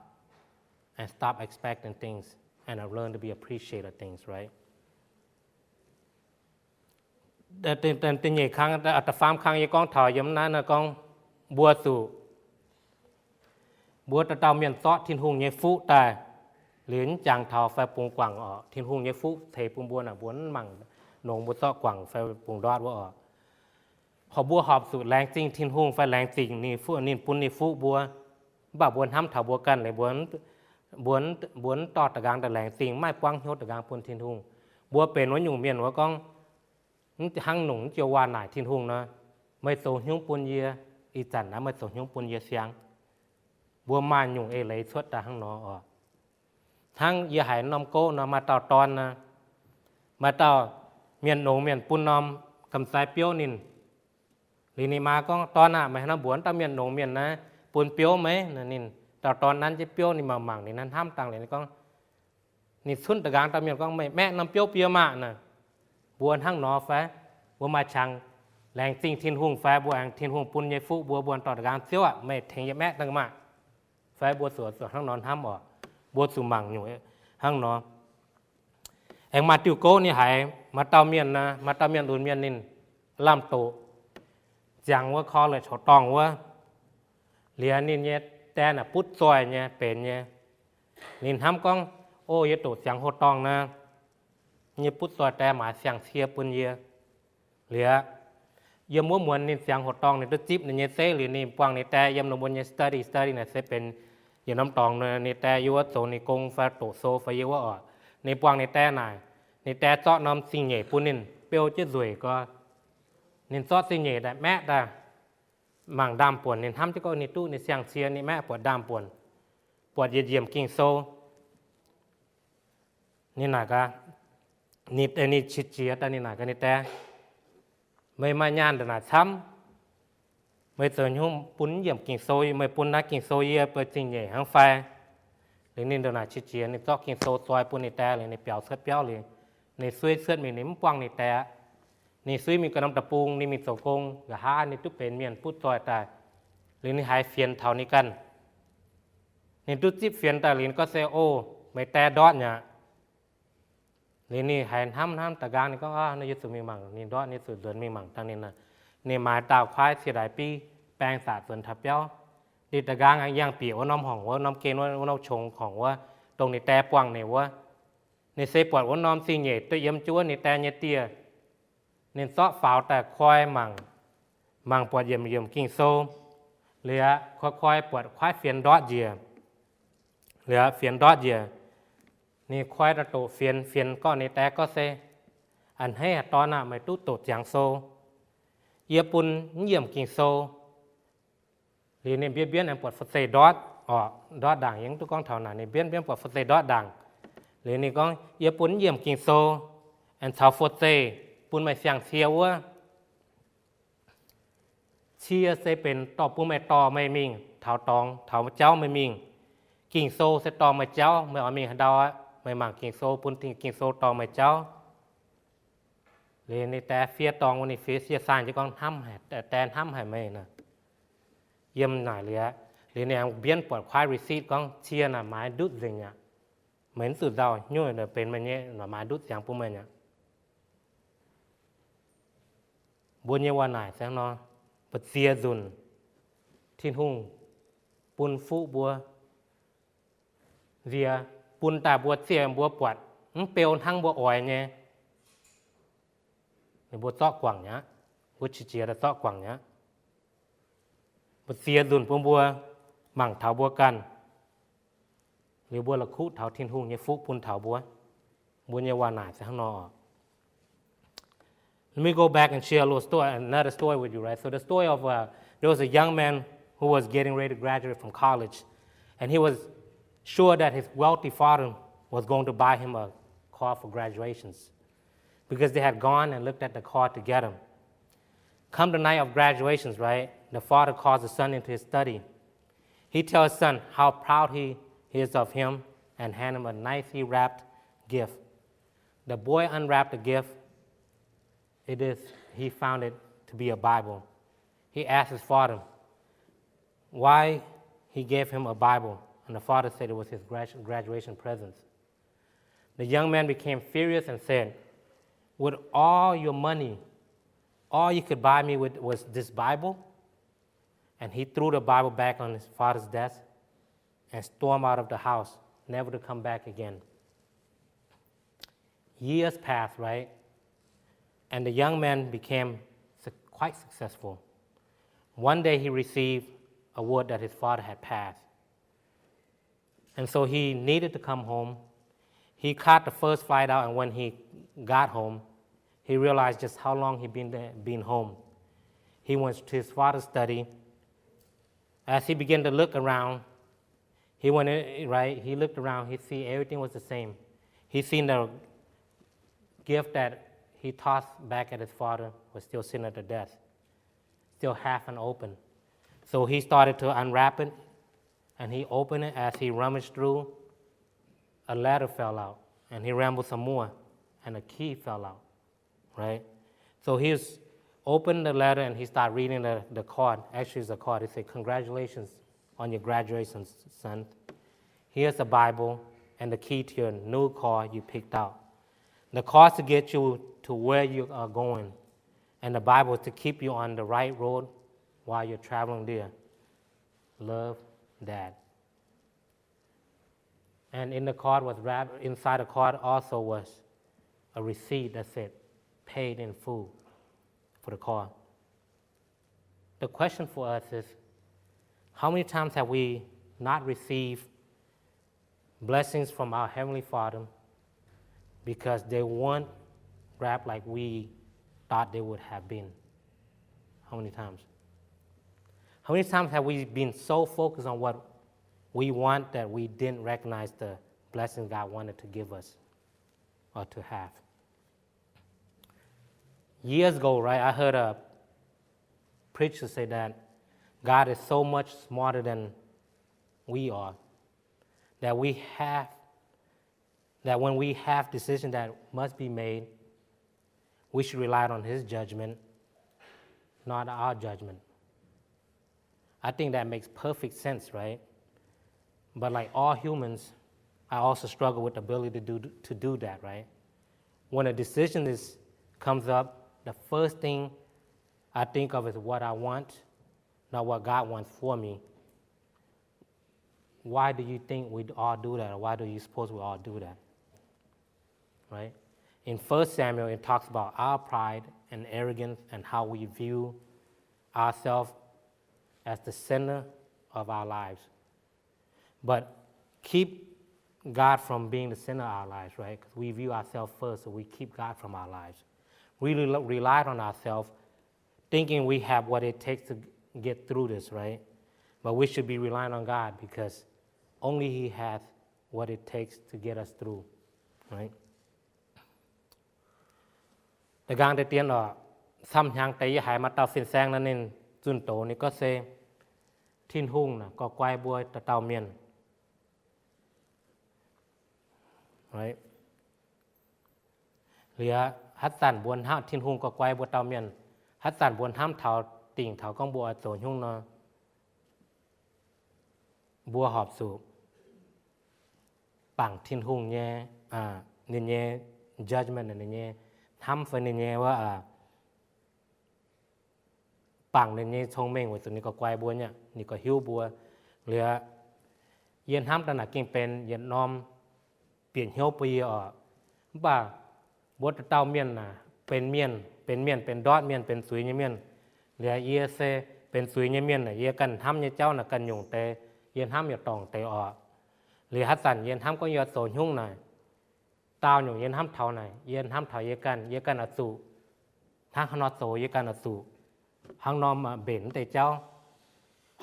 and stop expecting things and learn to be appreciate of things, right? Da'faam kang yie gorngv taux yiem naaiv nor gorngv mbuo zuqc mbuo dauh dauh mienh zorqv Tin-Hungh nyei fuqv daaih, liuz mv jangx taux fai bungx guangc oc. Tin-Hungh nyei fuqv ceix bun mbuo naaic, mbuo mv mangc nongx mbuo zorqv guangc fai bungx ndortv wuov oc. Horpc mbuo horpc zuqc laengz zingh Tin-Hungh fai laengz zingh ninh bun ninh fuqv mbuo. Mv baac mbuo hnamv taux mbuo ganh leiz, mbuo mbuo mv dorh da'nqaang daaih laengz zingh, mv maaih buangv hnyouv da'nqaang bun Tin-Hungh. Mbuo benx wuov nyungc mienh wuov gorngv, mv hnangv nungc mv joux waac naaic Tin-Hungh nor, meih zoux hnyouv bun yie, ih zanc naaiv meih zoux hnyouv bun yie siang. Mbuo maaih nyungc eix leiz cuotv daaih hnangv nor oc. Hnangv yie haiz norm gouv nor, maaih dauh dorn nor, maaih dauh mienh nongx mienh bun norm gamh sai biouv ninh. Liuz ninh maa gorngv, "Dorn aah, meih haaix nor mbuox dauh mienh nongx mienh naaiv bun biouv meih?" Ninh dauh dorn nanv jienv biouv, ninh mangc mangc, ninh hnamv dangh liuz ninh gorngv, ninh cunv da'nqaang dauh mienh gorngv, "Meih maeqv norm biouv bun yie maah!" Naaic, mbuo hnangv nor fai? Mbuo maaih qangx laengz zingh Tin-Hungh fai? Mbuo aengx Tin-Hungh bun nyei fuqv mbuo, mbuo dorh da'nqaang, "Ziouv aah, meih tengx yie maeqv dangh maah!" Fai mbuo zuqc hnangv nor hnamv oc. Mbuo zuqc mangc nyungc hnangv nor. Aengx maaih diuh gouv ninh haiz maaih dauh mienh, maaih dauh mienh lunx mienh ninh lamh doqc ziangx wuov college hoc dorngh wuov. Liuz ninh nyei die naaic butv zoih nyei, benx nyei. Ninh hnamv gorngv, "O, yie doqc ziangx hoc dorngh naaic, yie butv zoih die maaiz siang-cie bun yie." Liuz, yiem wuov muonz ninh ziangx hoc dorngh, ninh duqv zipv ninh nyei zeiv liuz, ninh buangh ninh die yiem ninh mbuo nyei study, study naaic se benx yietc norm dorngx, ninh die yiem wuov zoux ninh gong fai doqc sou fai yiem wuov oc. Ninh buangh ninh die naaic, ninh die zorqv norm zingh nyeic bun ninh beu jienv nzueic gorx. Ninh zorqv zingh nyeic daaih maeqv daaih, mangc ndaamv-buonc. Ninh hnamv jienv gorngv ninh duqv ninh siang-cie, ninh maeqv buatc ndaamv-buonc, buatc yietc yiemc Ging-Sou. Ninh naaic gaax, ninh, ninh qiex jiez daaih, ninh naaic gaax ninh die, "Meih maaih nyaanh ndongc naaic camv, meih zoux hnyouv bun yiemc Ging-Sou, meih bun naaiv Ging-Sou yie beu zingh nyeic hnangv fai?" Liuz ninh ndongc naaic qiex jiez, ninh zorqv Ging-Sou zoi bun ninh die liuz, ninh biaux cuotv biauv liuz, ninh suiv cuotv mingh, ninh mv buangh ninh die aqv. Ninh suiv mingh ganh norm deic-bung, ninh mingh zoux gong, nqa'haav ninh duqv benx mienh butv zoih daaih. Liuz ninh haiz fienx taux ninh ganh. Ninh duqv zipv fienx daaih liuz, ninh gorngv se, "O, meih die ndortv nyei aqv." Liuz ninh haiz hnamv hnamv da'nqaang, ninh gorngv, Aa, naaiv yie zuqc mingh mangc ninh ndortv, yie zuqc nzuonx mingh mangc dangh ninh. Ninh maaiz dauh kuaaiv cie ndaaix biv baeng saac zuonx taux biauv. Ninh da'nqaang yangh bieqc wuov norm horngc wuov, norm gen wuov, wuov norm qongx horngc wuov, dongh ninh dae buangh ninh wuov. Ninh se buatc wuov norm zingh nyeic duqv yiem jienv wuov ninh dae nyei dieh. Ninh zorqv faaux daaih koi mangc, mangc buatc yiemc yiemc Ging-Sou. Liuz aqv, koi koi buatc kuaaiv fienx ndortv njiec. Liuz aqv, fienx ndortv njiec. Ninh koi daaih doqc fienx, fienx gorngv ninh dae gorngv se, A'hneiv haaix dorn aah! Meih duqv doqc ziangx sou. Yie bun mv yiemc Ging-Sou. Liuz ninh mbienv mbienv aengx buatc fu-zeih ndortv orqc, ndortv ndaangc, yie mv duqv gorngv taux naaic. Ninh mbienv mbienv buatc fu-zeih ndortv ndaangc. Liuz ninh gorngv, Yie bun mv yiemc Ging-Sou aengx caux fu-zeih bun meih siang-cie wuov. Cie se benx dorh bun meih dorh meih mingh taux dorngx, taux jauv meih mingh. Ging-Sou se dorh meih jauv, meih oix mingh haaix ndau aqv, meih mangc Ging-Sou, bun Ging-Sou dorh meih jauv. Liuz ninh dae fiev dorngx wuov, ninh fiev sie saanh jienv gorngv, Hnamv haic, dae hnamv haic meih naaic. Yiem naaic liuz aqv, liuz ninh aengx mbienv buatc kuaaiv receipt gorngv, Cie naaic maaiz ndutv nzengc aqv. Meih mv zuqc nzauh, nyungc benx meih nyei, maaiz ndutv ziangx bun meih aqv. Mbuo nyei waac-naaic se nor, mbu'ziex nzunc Tin-Hungh bun fuqv mbuo, nziex bun daaih mbuo ziec mbuo buatc mv beu hnangv mbuo oix nyei, ninh mbuo zorqv guangc mi'aqv. Mbuo qiex jiez daaih zorqv guangc mi'aqv. Mbu'ziex nzunc bun mbuo mangc taux mbuo ganh, liuz mbuo la'kuqv taux Tin-Hungh nyei fuqv bun taux mbuo. Mbuo nyei waac-naaic se hnangv nor oc. Let me go back and share a little story, another story with you, right? So the story of, uh, there was a young man who was getting ready to graduate from college, and he was sure that his wealthy father was going to buy him a car for graduations, because they had gone and looked at the car together. Come the night of graduations, right, the father calls the son into his study. He tells his son how proud he is of him and hand him a nicely wrapped gift. The boy unwrapped the gift. It is, he found it to be a Bible. He asked his father why he gave him a Bible, and the father said it was his gradu-, graduation present. The young man became furious and said, "With all your money, all you could buy me with was this Bible?" And he threw the Bible back on his father's desk and stormed out of the house, never to come back again. Years passed, right? And the young man became su-, quite successful. One day he received a word that his father had passed. And so he needed to come home. He caught the first flight out, and when he got home, he realized just how long he'd been there, been home. He went to his father's study. As he began to look around, he went in, right? He looked around, he see everything was the same. He seen the gift that he tossed back at his father was still sitting at the desk, still half unopened. So he started to unwrap it, and he opened it. As he rummaged through, a letter fell out, and he rumbled some more, and a key fell out, right? So he was, opened the letter and he started reading the, the card. Actually, it's a card. It said, "Congratulations on your graduation, son. Here's a Bible and the key to your new car you picked out. The car is to get you to where you are going, and the Bible is to keep you on the right road while you're traveling there. Love, Dad." And in the card was wrapped, inside the card also was a receipt that said, "Paid in full for the car." The question for us is, how many times have we not received blessings from our Heavenly Father because they weren't wrapped like we thought they would have been? How many times? How many times have we been so focused on what we want that we didn't recognize the blessing God wanted to give us or to have? Years ago, right, I heard a preacher say that God is so much smarter than we are, that we have, that when we have decisions that must be made, we should rely on His judgment, not our judgment. I think that makes perfect sense, right? But like all humans, I also struggle with the ability to do, to do that, right? when a decision is comes up, the first thing I think of is what I want, not what God wants for me. Why do you think we all do that? Or why do you suppose we all do that? Right? In First Samuel, it talks about our pride and arrogance and how we view ourselves as the center of our lives. But keep God from being the center of our lives, right? Because we view ourselves first, so we keep God from our lives. We rel- relied on ourselves, thinking we have what it takes to get through this, right? But we should be relying on God because only He has what it takes to get us through, right? Da'nqaang deix dien oc, camv hnyangx deix yie haiz maaih dauh fin-saeng nor, ninh zunh doz ninh gorngv se, Tin-Hungh naaic gorx guai mbuo dauh dauh mienh. Liuz haaix zanc mbuo hnamv Tin-Hungh gorx guai mbuo dauh mienh, haaix zanc mbuo hnamv taux dingc taux gorngv mbuo oix zoux haaix nyungc nor, mbuo horpc zuqc bangc Tin-Hungh nyei, ninh nyei judgment, ninh nyei hnamv fai ninh nyei wuov, bangc ninh nyei cong-mengh weic zuqc ninh gorx guai mbuo nyei, ninh gorx hiuv mbuo. Liuz yie hnamv daaih naaic gengh benx yietc norm bieqc hnyouv bun yie oc. Mv baac mbuo dauh dauh mienh naaic benx mienh, benx mienh, benx ndortv mienh, benx zuiz nyei mienh. Liuz yie se benx zuiz nyei mienh naaic, yie ganh hnamv nyei jauv naaic ganh nyungc deix, yie hnamv yietc dorngc deix oc. Liuz haaix zanc yie hnamv gorngv yie zoux haaix nyungc naaic, daauh nyungc yie hnamv taux naaic, yie hnamv taux yie ganh, yie ganh oix zuqc hnangv haaix nor zoux, yie ganh oix zuqc hnangv nor mbenc wuov deix jauv.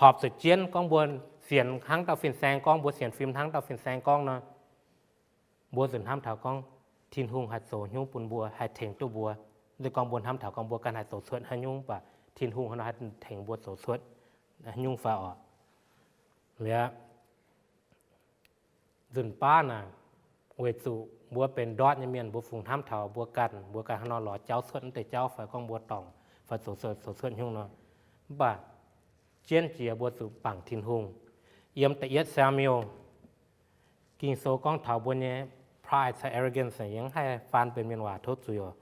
Horpc zuqc jienv gorngv mbuo sienx hnangv dauh fin-saeng gorngv, mbuo sienx fim hnangv dauh fin-saeng gorngv nor, mbuo zuqc hnamv taux gorngv Tin-Hungh haih zoux haaix nyungc bun mbuo, haih tengx duqv mbuo. Mv zeiz gorngv mbuo hnamv taux gorngv mbuo ganh haih zoux cuotv haaix nyungc, mv baac Tin-Hungh hnangv nor haih tengx mbuo zoux cuotv haaix nyungc fai oc. Liuz nzunc baav naaic, weic zuqc mbuo benx ndortv nyei mienh, mbuo fungc hnamv taux mbuo ganh, mbuo ganh hnangv nor lorz jauv cuotv wuov deix jauv fai gorngv mbuo dorngc fai zoux cuotv, zoux cuotv hnyungc nor. Mv baac jienv jiex mbuo zuqc bangc Tin-Hungh. Yiem da'yietv Samuel, Ging-Sou gorngv taux mbuo nyei pride caux arrogance, yie mv haih faan benx mienh waac tov zuiz oc.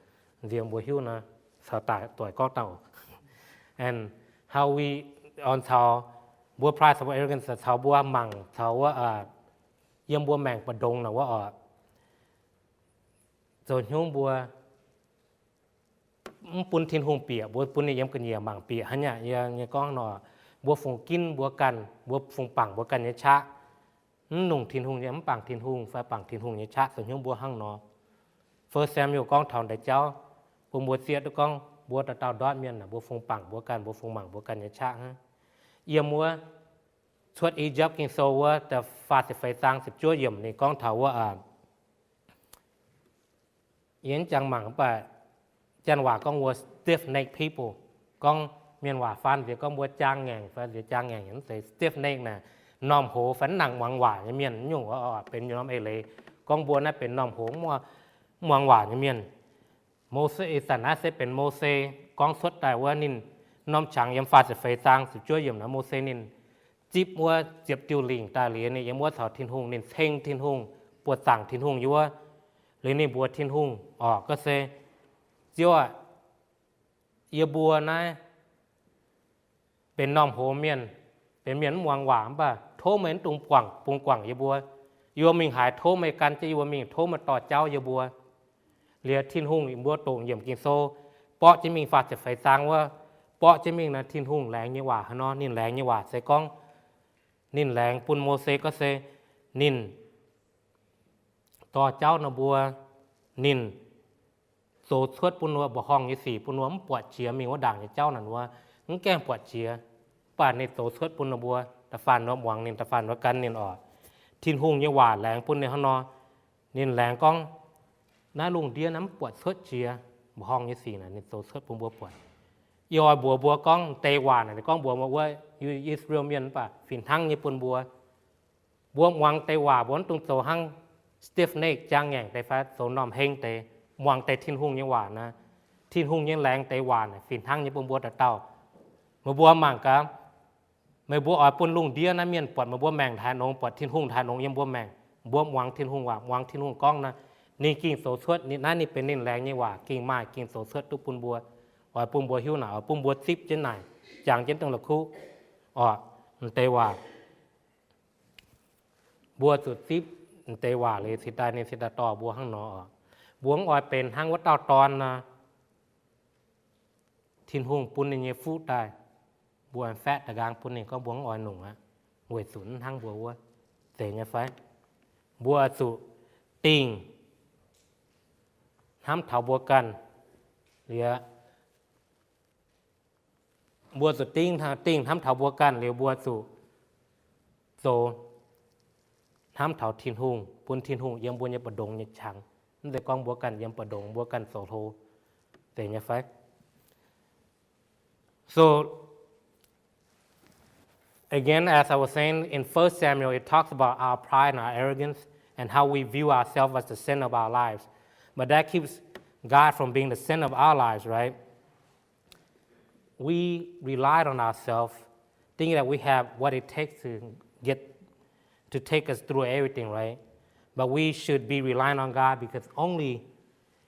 Nziex mbuo hiuv nor, caux daaih doic gorngv dangh oc. And how we, on caux mbuo pride caux mbuo arrogance caux mbuo mangc caux wuov, yiem mbuo maengc mbu'ndongx naaic wuov oc, zoux hnyungv mbuo mv bun Tin-Hungh bieqc, mbuo bun ninh yiem ga'nyiec mangc bieqc hnangv nyei. Yie nyei gorngv nor, mbuo fungc ginv mbuo ganh, mbuo fungc bangc mbuo ganh nyei qaqv, mv nungh Tin-Hungh nyei, mv bangc Tin-Hungh fai bangc Tin-Hungh nyei qaqv zoux hnyungv mbuo hnangv nor. First Samuel gorngv taux deix jauv bun mbuo zieqv duqv gorngv mbuo dauh dauh ndortv mienh naaic, mbuo fungc bangc mbuo ganh, mbuo fungc mangc mbuo ganh nyei qaqv hnangv. Yiem wuov Cuotv I^yipv Ging-Sou wuov da'faah ziepc feix zaang ziepc juov yiemc ninh gorngv taux wuov, yie mv jangx mangc, mv baac janx waac gorngv wuov stiff-necked people. Gorngv mienh waac faan nziex gorngv mbuo jaang ngaengc fai nziex jaang ngaengc, mv zeiz. Stiff-necked naaic, m'normh hoz fai mv nangc muangx waac nyei mienh, nyungc benx norm eix leiz gorngv mbuo naaiv benx m'normh hoz, mv muangx waac nyei mienh. Mose, ih zanc naaiv se benx Mose gorngv cuotv daaih wuov, ninh norm qangx yiem faah ziepc feix zaang ziepc juov yiemc naaiv, Mose ninh zipv wuov ziepc diuh lingc daaih liuz, ninh yiem wuov caux Tin-Hungh, ninh ceng Tin-Hungh, buoqc zaangc Tin-Hungh yiem wuov. Liuz ninh mbuox Tin-Hungh orqc, gorngv se, Ziouv aah, yie mbuo naaiv benx m'normh hoz mienh, benx mienh mv muangx waac, mv baac tov meih mv dungx guangc, bungx guangc yie mbuo. Yie mbuo mingh haaix, tov meih gan jienv yie mbuo mingh, tov meih dorh jauv yie mbuo. Liuz Tin-Hungh, mbuo doqc yiemc Ging-Sou, borqv jienv mingh faah ziepc feix zaang wuov, borqv jienv mingh naaiv, Tin-Hungh laengz nyei waac haaix nor? Ninh laengz nyei waac se gorngv, ninh laengz bun Mose gorngv se, ninh dorh jauv nor mbuo, ninh zoux cuotv bun wuov mbuoqc horngh nyei sic bun wuov, mv buatc jiex mingh wuov ndaangc nyei jauv naaic wuov, mv gaengh buatc jiex. Mv baac ninh zoux cuotv bun nor mbuo, da'faanh wuov muangx ninh, da'faanh wuov gan ninh orqc. Tin-Hungh nyei waac laengz bun ninh hnangv nor. Ninh laengz gorngv, naaiv lungh ndiev naaiv mv buatc cuotv jiex mbuoqc horngh nyei sic naaic, ninh zoux cuotv bun mbuo buatc. Yie oix mbuox mbuo gorngv deix waac naaic, ninh gorngv mbuox mbuo wuov, I^saa^laa^en mienh mv baac fih hnangv nyei bun mbuo. Mbuo muangx deix waac mbuo mv dungx zoux hnangv stiff-necked, jaang ngaengc deix fai zoux m'normh heng deix. Muangx deix Tin-Hungh nyei waac naaic, Tin-Hungh nyei laengz deix waac naaic fih hnangv nyei bun mbuo dauh dauh. Meih mbuo mangc gaax, meih mbuo oix bun lungh ndiev naaiv mienh buatc meih mbuo maengc haaix nongx, buatc Tin-Hungh haaix nongx yiem mbuo maengc. Mbuo muangx Tin-Hungh waac, muangx Tin-Hungh gorngv naaic, ninh gengh zoux cuotv, ninh naaiv ninh benx ninh laengz nyei waac gengh maaih, gengh zoux cuotv duqv bun mbuo, oix bun mbuo hiuv naaic, oix bun mbuo zipv jienv naaic, jangx jienv dongh la'kuqv orqc. M'deix waac mbuo zuqc zipv, m'deix waac liuz cingx daaih ninh cingx daaih dorh mbuo hnangv nor oc. Mbuo mv oix benx hnangv wuov dauh dorn nor, Tin-Hungh bun ninh nyei fuqv daaih, mbuo faeqv da'nqaang bun ninh gorngv mbuo mv oix nungc aqv, weic zuqc mv hnangv mbuo wuov deix nyei fai? Mbuo zuqc dingh hnamv taux mbuo ganh liuz, mbuo zuqc dingh, dingh hnamv taux mbuo ganh liuz, mbuo zuqc zoux hnamv taux Tin-Hungh, bun Tin-Hungh yiem mbuo nyei mbu'ndongx nyei qangx. Mv zeiz gorngv mbuo ganh yiem mbu'ndongx mbuo ganh zoux hlo deix nyei fai? So again, as I was saying, in First Samuel, it talks about our pride and our arrogance and how we view ourselves as the center of our lives. But that keeps God from being the center of our lives, right? We relied on ourselves, thinking that we have what it takes to get, to take us through everything, right? But we should be relying on God because only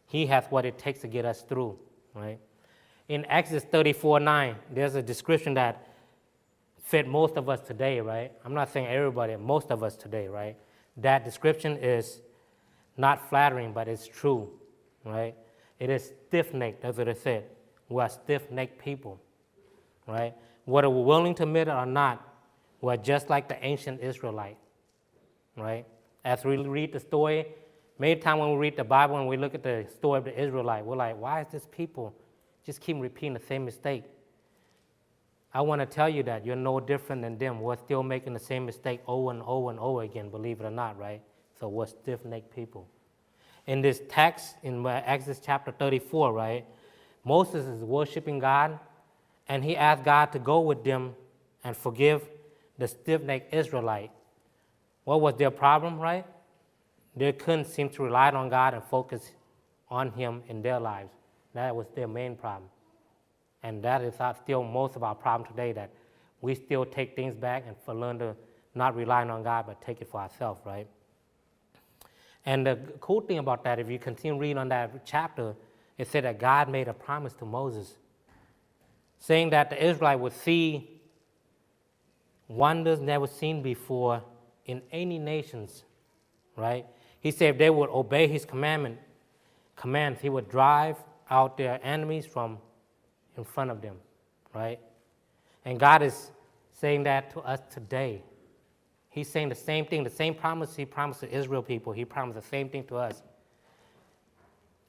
He has what it takes to get us through, right? In Exodus thirty-four nine, there's a description that fit most of us today, right? I'm not saying everybody, most of us today, right? That description is not flattering, but it's true, right? It is stiff-necked, that's what it said. We are stiff-necked people, right? Whether we're willing to admit it or not, we're just like the ancient Israelite, right? As we read the story, many times when we read the Bible and we look at the story of the Israelite, we're like, why is this people just keep repeating the same mistake? I want to tell you that you're no different than them. We're still making the same mistake over and over and over again, believe it or not, right? So we're stiff-necked people. In this text, in Exodus chapter thirty-four, right, Moses is worshiping God, and he asked God to go with them and forgive the stiff-necked Israelite. What was their problem, right? They couldn't seem to rely on God and focus on Him in their lives. That was their main problem. And that is still most of our problem today, that we still take things back and learn to not rely on God, but take it for ourselves, right? And the cool thing about that, if you continue reading on that chapter, it said that God made a promise to Moses, saying that the Israelites would see wonders never seen before in any nations, right? He said if they would obey His commandment, commands, He would drive out their enemies from in front of them, right? And God is saying that to us today. He's saying the same thing, the same promise He promised the Israel people, He promised the same thing to us.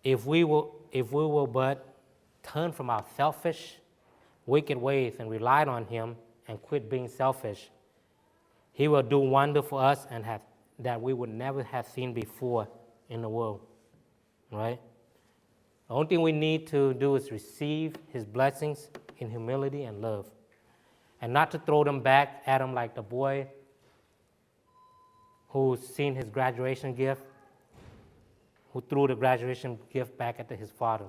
If we will, if we will but turn from our selfish, wicked ways and relied on Him and quit being selfish, He will do wonder for us and have, that we would never have seen before in the world, right? The only thing we need to do is receive His blessings in humility and love, and not to throw them back at Him like the boy who seen his graduation gift, who threw the graduation gift back at his father,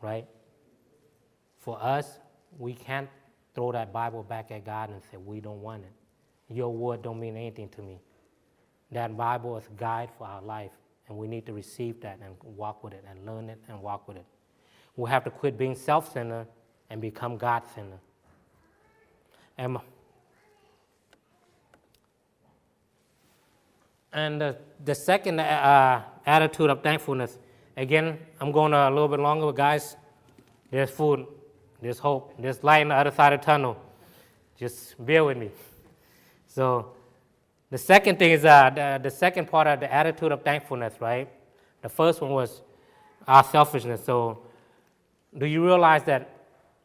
right? For us, we can't throw that Bible back at God and say, we don't want it. Your word don't mean anything to me. That Bible is a guide for our life, and we need to receive that and walk with it and learn it and walk with it. We have to quit being self-centered and become God-centered. And And the, the second uh, attitude of thankfulness, again, I'm going a little bit longer, but guys, there's food, there's hope, there's light on the other side of the tunnel. Just bear with me. So the second thing is uh, the, the second part of the attitude of thankfulness, right? The first one was our selfishness. So do you realize that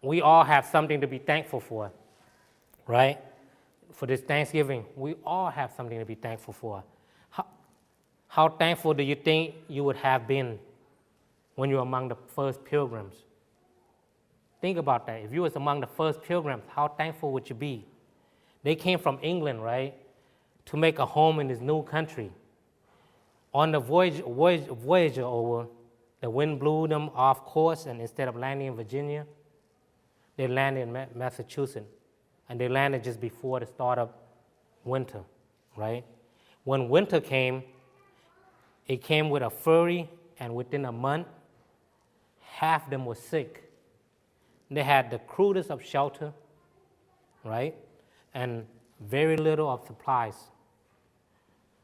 we all have something to be thankful for, right? For this Thanksgiving, we all have something to be thankful for. How, how thankful do you think you would have been when you were among the first pilgrims? Think about that. If you was among the first pilgrims, how thankful would you be? They came from England, right, to make a home in this new country. On the voyage, voyage, voyage over, the wind blew them off course, and instead of landing in Virginia, they landed in Ma- Massachusetts. And they landed just before the start of winter, right? When winter came, It came with a flurry, and within a month, half of them were sick. They had the crudest of shelter, right? And very little of supplies.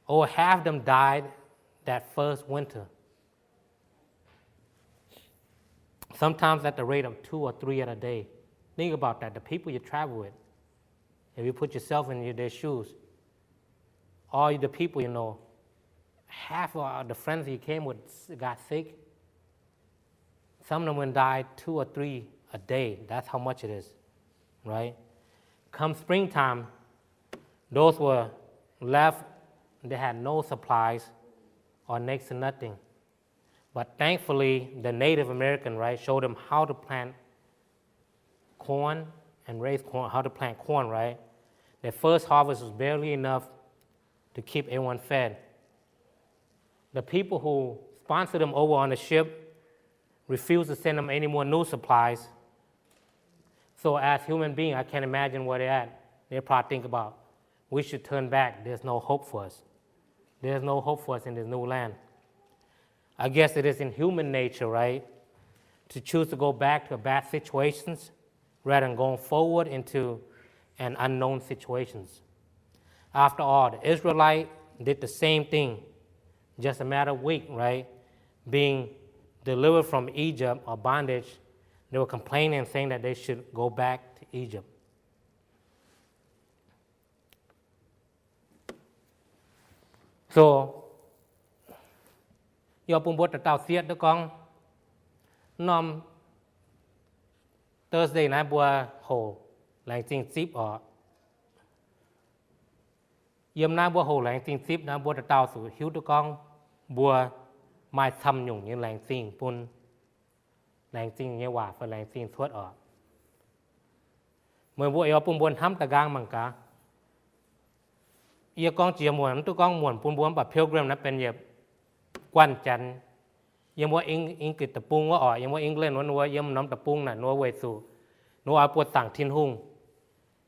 Over half of them died that first winter. Sometimes at the rate of two or three at a day. Think about that, the people you travel with. If you put yourself in their shoes, all the people you know, half of the friends you came with got sick. Some of them will die two or three a day. That's how much it is, right? Come springtime, those were left, they had no supplies or next to nothing. But thankfully, the Native American, right, showed them how to plant corn and raise corn, how to plant corn, right? Their first harvest was barely enough to keep everyone fed. The people who sponsored them over on the ship refused to send them any more new supplies. So as human being, I can't imagine where they're at. They probably think about, we should turn back. There's no hope for us. There's no hope for us in this new land. I guess it is in human nature, right, to choose to go back to bad situations rather than going forward into an unknown situations. After all, the Israelite did the same thing just a matter of week, right? Being delivered from Egypt or bondage, they were complaining and saying that they should go back to Egypt. So, yie bun mbuo dauh dauh sieqv duqv gorngv, norm Thursday naaiv mbuo hoc laengz zingh zipv oc. Yiem naaiv mbuo hoc laengz zingh zipv naaiv, mbuo dauh dauh zuqc hiuv duqv gorngv mbuo maaih camv nyungc nyei laengz zingh bun, laengz zingh nyei waac fai laengz zingh cuotv oc. Meih mbuo yaac bun mbuo hnamv da'nqaang mangc gaax. Yie gorngv jiex muonc, mv duqv gorngv muonc bun mbuo, mv baac Pilgrim naaiv benx yietc guanh janx. Yiem wuov Eng-, English deic-bung wuov oc, yiem wuov England wuov, yiem norm deic-bung naaic wuov weic zuqc wuov oix buoqc zaangc Tin-Hungh.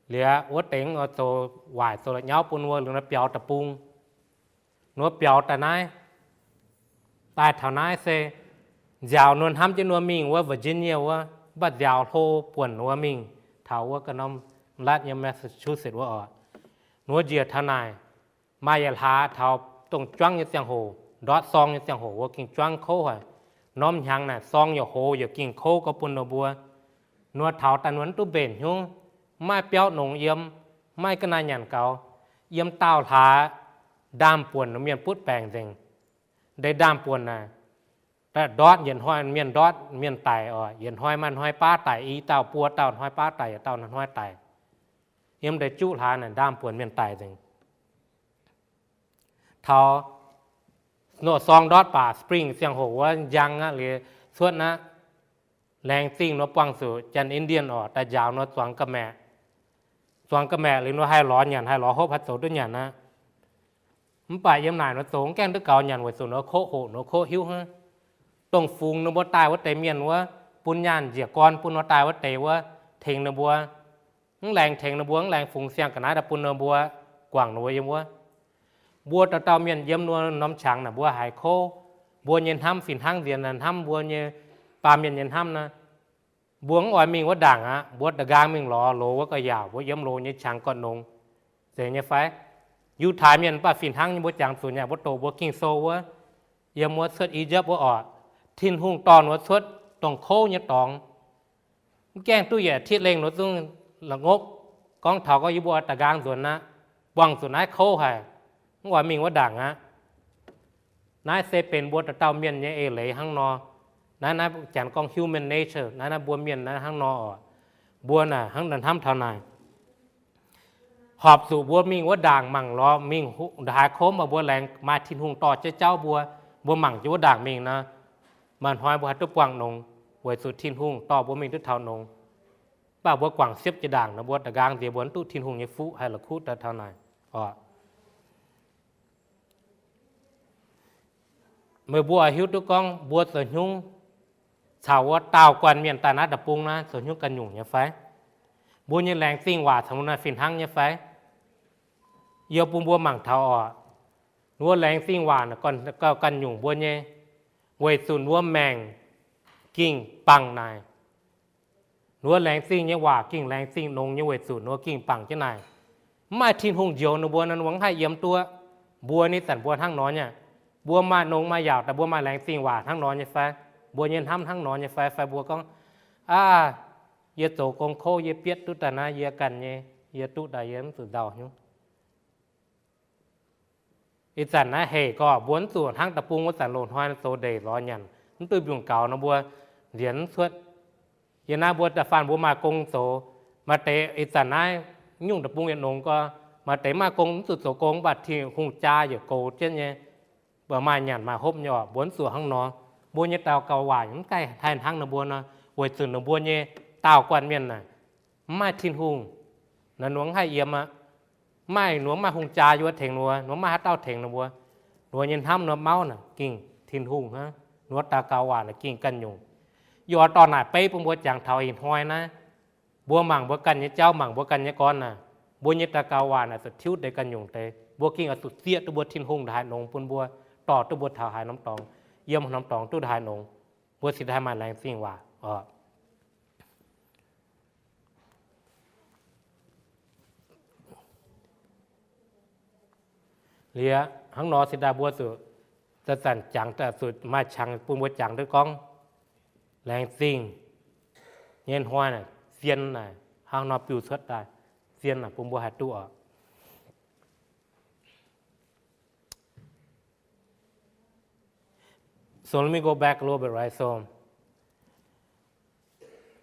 Liuz wuov deix zoux waaic zoux la'nyauv bun wuov, liuz nor biaux deic-bung. Wuov biaux daaih naaiv, daaih taux naaiv se nziaaux wuov hnamv jienv wuov mingh wuov Virginia wuov, mv baac nziaaux hlo buonc wuov mingh taux wuov ga'norm latv yiem Massachusetts wuov oc. Wuov njiec taux naaic, maaih yietc hlaax taux dongh juangv nyei ziangh hoc, ndortv sorng nyei ziangh hoc wuov, ging juangv kouv haic. Norm hnyangx naaic sorng yaac hoz yaac ging kouv gau bun ninh mbuo. Wuov taux daaih wuov mv duqv mbenc hnyouv, mv maaih biauv nongx yiem, mv maaih ga'naaiv nyanc gaux. Yiem daauh hlaax ndaamv-buonc wuov mienh butv baengc nzengc. Deix ndaamv-buonc naaic, ndortv yietc hnoi mienh ndortv mienh daic oc, yietc hnoi maaih hnoi baav daic, i dauh buo dauh hnoi baav daic, yietc dauh hnoi daic. Yiem deix juqv hlaax naaic ndaamv-buonc mienh daic nzengc. Taux sorng ndortv baac spring ziangh hoc wuov njang aqv, liuz cuotv aqv, laengz zingh wuov buangh zuqc janx Indian oc daaih njaaux wuov zuangx ga'maeqc. Zuangx ga'maeqc liuz wuov haih lorz nyanc, haih lorz hopv, haih zoux duqv nyanc aqv. Mv baac yiem naaic wuov zoux mv gaengh duqv gaux nyanc weic zuqc wuov koqv hoqc, wuov koqv hiuv hnangv. Dongh fungx ninh mbuo daaih wuov deix mienh wuov, bun nyaanh njiec gorn bun wuov daaih wuov deix wuov, tengx ninh mbuo, mv laengz tengx ninh mbuo, mv laengz fungx siang ga'naaiv daaih bun ninh mbuo, guangc ninh mbuo yiem wuov. Mbuo dauh dauh mienh yiem wuov norm qangx naaic mbuo haiz kouv, mbuo nyei hnamv fih hnangv nziex hnamv mbuo nyei baamh mienh nyei hnamv naaic. Mbuo mv oix mingh wuov ndaangc aqv, mbuo da'nqaang mingh lorz loz wuov ga'yaauc, mbuo yiem loz nyei qangx gorn-nongx, zeiz nyei fai? Yiutai mienh mv baac fih hnangv nyei, mbuo jangx zuqc nyei, mbuo doqc mbuo Ging-Sou wuov, yiem wuov cuotv Egypt wuov oc, Tin-Hungh dorh wuov cuotv dongh kouv nyei dorngx. Mv gaengh duqv yietc titv lengh wuov zungv la'ngopv, gorngv taux gorngv yie mbuo da'nqaang nzuonx aqv, buangh zuqc naaiv kouv haic, mv oix mingh wuov ndaangc aqv. Naaiv se benx mbuo dauh dauh mienh nyei eix leiz hnangv nor. Naaiv, naaiv janx gorngv human nature, naaiv, naaiv mbuo mienh naaiv hnangv nor oc. Mbuo naaic hnangv naaiv hnamv taux naaic, horpc zuqc mbuo mingh wuov ndaangc mangc lorz mingh haaix kouv, mv baac mbuo laengz maaih Tin-Hungh dorh jienv jauv mbuo, mbuo mangc jienv wuov ndaangc mingh nor, maaih hnoi mbuo haih duqv buangh nongx, weic zuqc Tin-Hungh dorh mbuo mingh duqv taux nongx. Mv baac mbuo guangc siepv jiex ndaangc nor, mbuo da'nqaang nziex mbuo mv duqv Tin-Hungh nyei fuqv haih la'kuqv daaih taux naaic oc. Meih mbuo oix hiuv duqv gorngv mbuo zoux hnyungv caux wuov daauh guanh mienh daaih naaiv deic-bung naaiv zoux hnyungv ganh nyungc nyei fai? Mbuo nyei laengz zingh waac caux mbuo naaiv fih hnangv nyei fai? Yie bun mbuo mangc taux oc. Wuov laengz zingh waac gauh ganh nyungc mbuo nyei, weic zuqc wuov maengc gengh bangc naaic. Wuov laengz zingh nyei waac gengh laengz zingh nongx nyei weic zuqc wuov gengh bangc jienv naaic. Mv maaih Tin-Hungh njoux ninh mbuo nor, ninh mbuo mv haih yiem duqv. Mbuo nyei zanc mbuo hnangv nor nyei. Mbuo maaih nongx maaih yaauc daaih mbuo maaih laengz zingh waac hnangv nor nyei fai? Mbuo nyei hnamv hnangv nor nyei fai? Fai mbuo gorngv, aav, yie zoux gong kouv, yie bietv duqv daaih naaiv, yie ganh nyei, yie duqv daaih yie mv zuqc nzauh hnyouv. Ih zanc naaiv hec gorqv mbuo mv zuqc hnangv da'bung wuov zanc loz-hnoi zoux ndeic lorz nyanc, mv duqv mbiungc gaux nor mbuo nzienx mv cuotv. Yie naaiv mbuo da'faanh mbuo maaih gong zoux, maaih deix ih zanc naaiv nyungc da'bung yietc nongx gorx, maaih deix maaih gong mv zuqc zoux gong, mv baac Tin-Hungh jaa yietc goux jienv nyei, mbuo maaih nyanc maaih hopv nyei oc. Mbuo mv zuqc hnangv nor. Mbuo nyei daux gaux waac mv gaengh haih hnangv ninh mbuo nor, weic zuqc ninh mbuo nyei daauh guanh mienh naaic mv maaih Tin-Hungh, ninh mbuo mv haih yiem aqv. Mv maaih, ninh mbuo mv maaih hungh jaa yiem wuov tengx ninh mbuo, ninh mbuo mv maaih haaix dauh tengx ninh mbuo. Ninh mbuo nyei hnamv, ninh mbuo mauv naaic gengh Tin-Hungh hnangv. Ninh mbuo daux gaux waac naaic gengh ganh nyungc. Yie oix dorh naaic beiv bun mbuo jangx taux ih hnoi naaiv. Mbuo mangc mbuo ganh nyei jauv, mangc mbuo ganh nyei gorn naaic, mbuo nyei daux gaux waac naaic zuqc tiuv deix ganh nyungc deix. Mbuo gengh oix zuqc zieqv duqv mbuo Tin-Hungh ndongc haaix nongx bun mbuo dorh duqv mbuo taux haaix norm dorngx, yiem norm dorngx duqv ndongc haaix nongx, mbuo cingx daaih haih maaih laengz zingh waac oc. Liuz hnangv nor cingx daaih mbuo zuqc zanc-zanc jangx, zuqc maaih qangx bun mbuo jangx duqv gorngv laengz zingh nyei hnoi naaic, zien naaic hnangv nor biux cuotv daaih, zien naaic bun mbuo haih duqv oc. So let me go back a little bit, right? So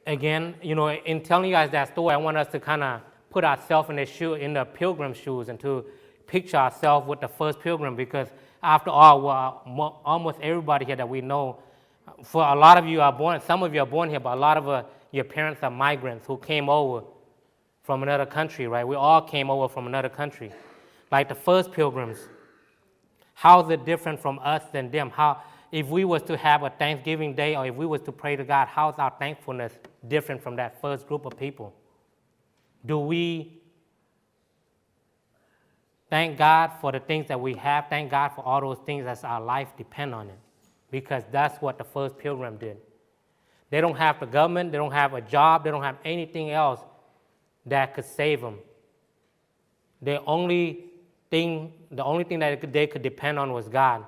again, you know, in telling you guys that story, I want us to kind of put ourselves in the shoe, in the pilgrim shoes, and to picture ourselves with the first pilgrim, because after all, we're, mo- almost everybody here that we know, for a lot of you are born, some of you are born here, but a lot of uh, your parents are migrants who came over from another country, right? We all came over from another country. Like the first pilgrims, how is it different from us than them? How, if we was to have a Thanksgiving Day, or if we was to pray to God, how is our thankfulness different from that first group of people? Do we thank God for the things that we have, thank God for all those things as our life depend on it? Because that's what the first pilgrim did. They don't have the government, they don't have a job, they don't have anything else that could save them. The only thing, the only thing that they could depend on was God.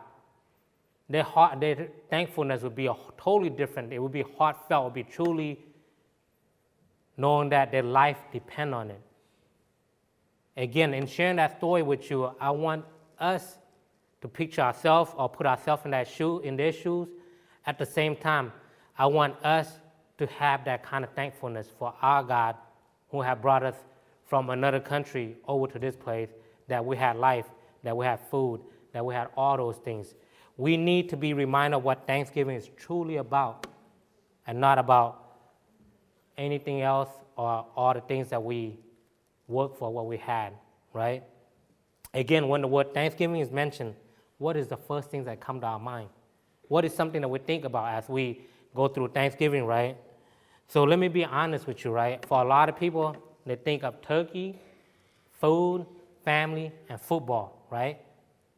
Their heart, their thankfulness would be a totally different. It would be heartfelt, it would be truly knowing that their life depend on it. Again, in sharing that story with you, I want us to picture ourselves or put ourselves in that shoe, in their shoes. At the same time, I want us to have that kind of thankfulness for our God who have brought us from another country over to this place, that we had life, that we had food, that we had all those things. We need to be reminded of what Thanksgiving is truly about and not about anything else or all the things that we work for, what we had, right? Again, when the word Thanksgiving is mentioned, what is the first thing that come to our mind? What is something that we think about as we go through Thanksgiving, right? So let me be honest with you, right? For a lot of people, they think of turkey, food, family, and football, right?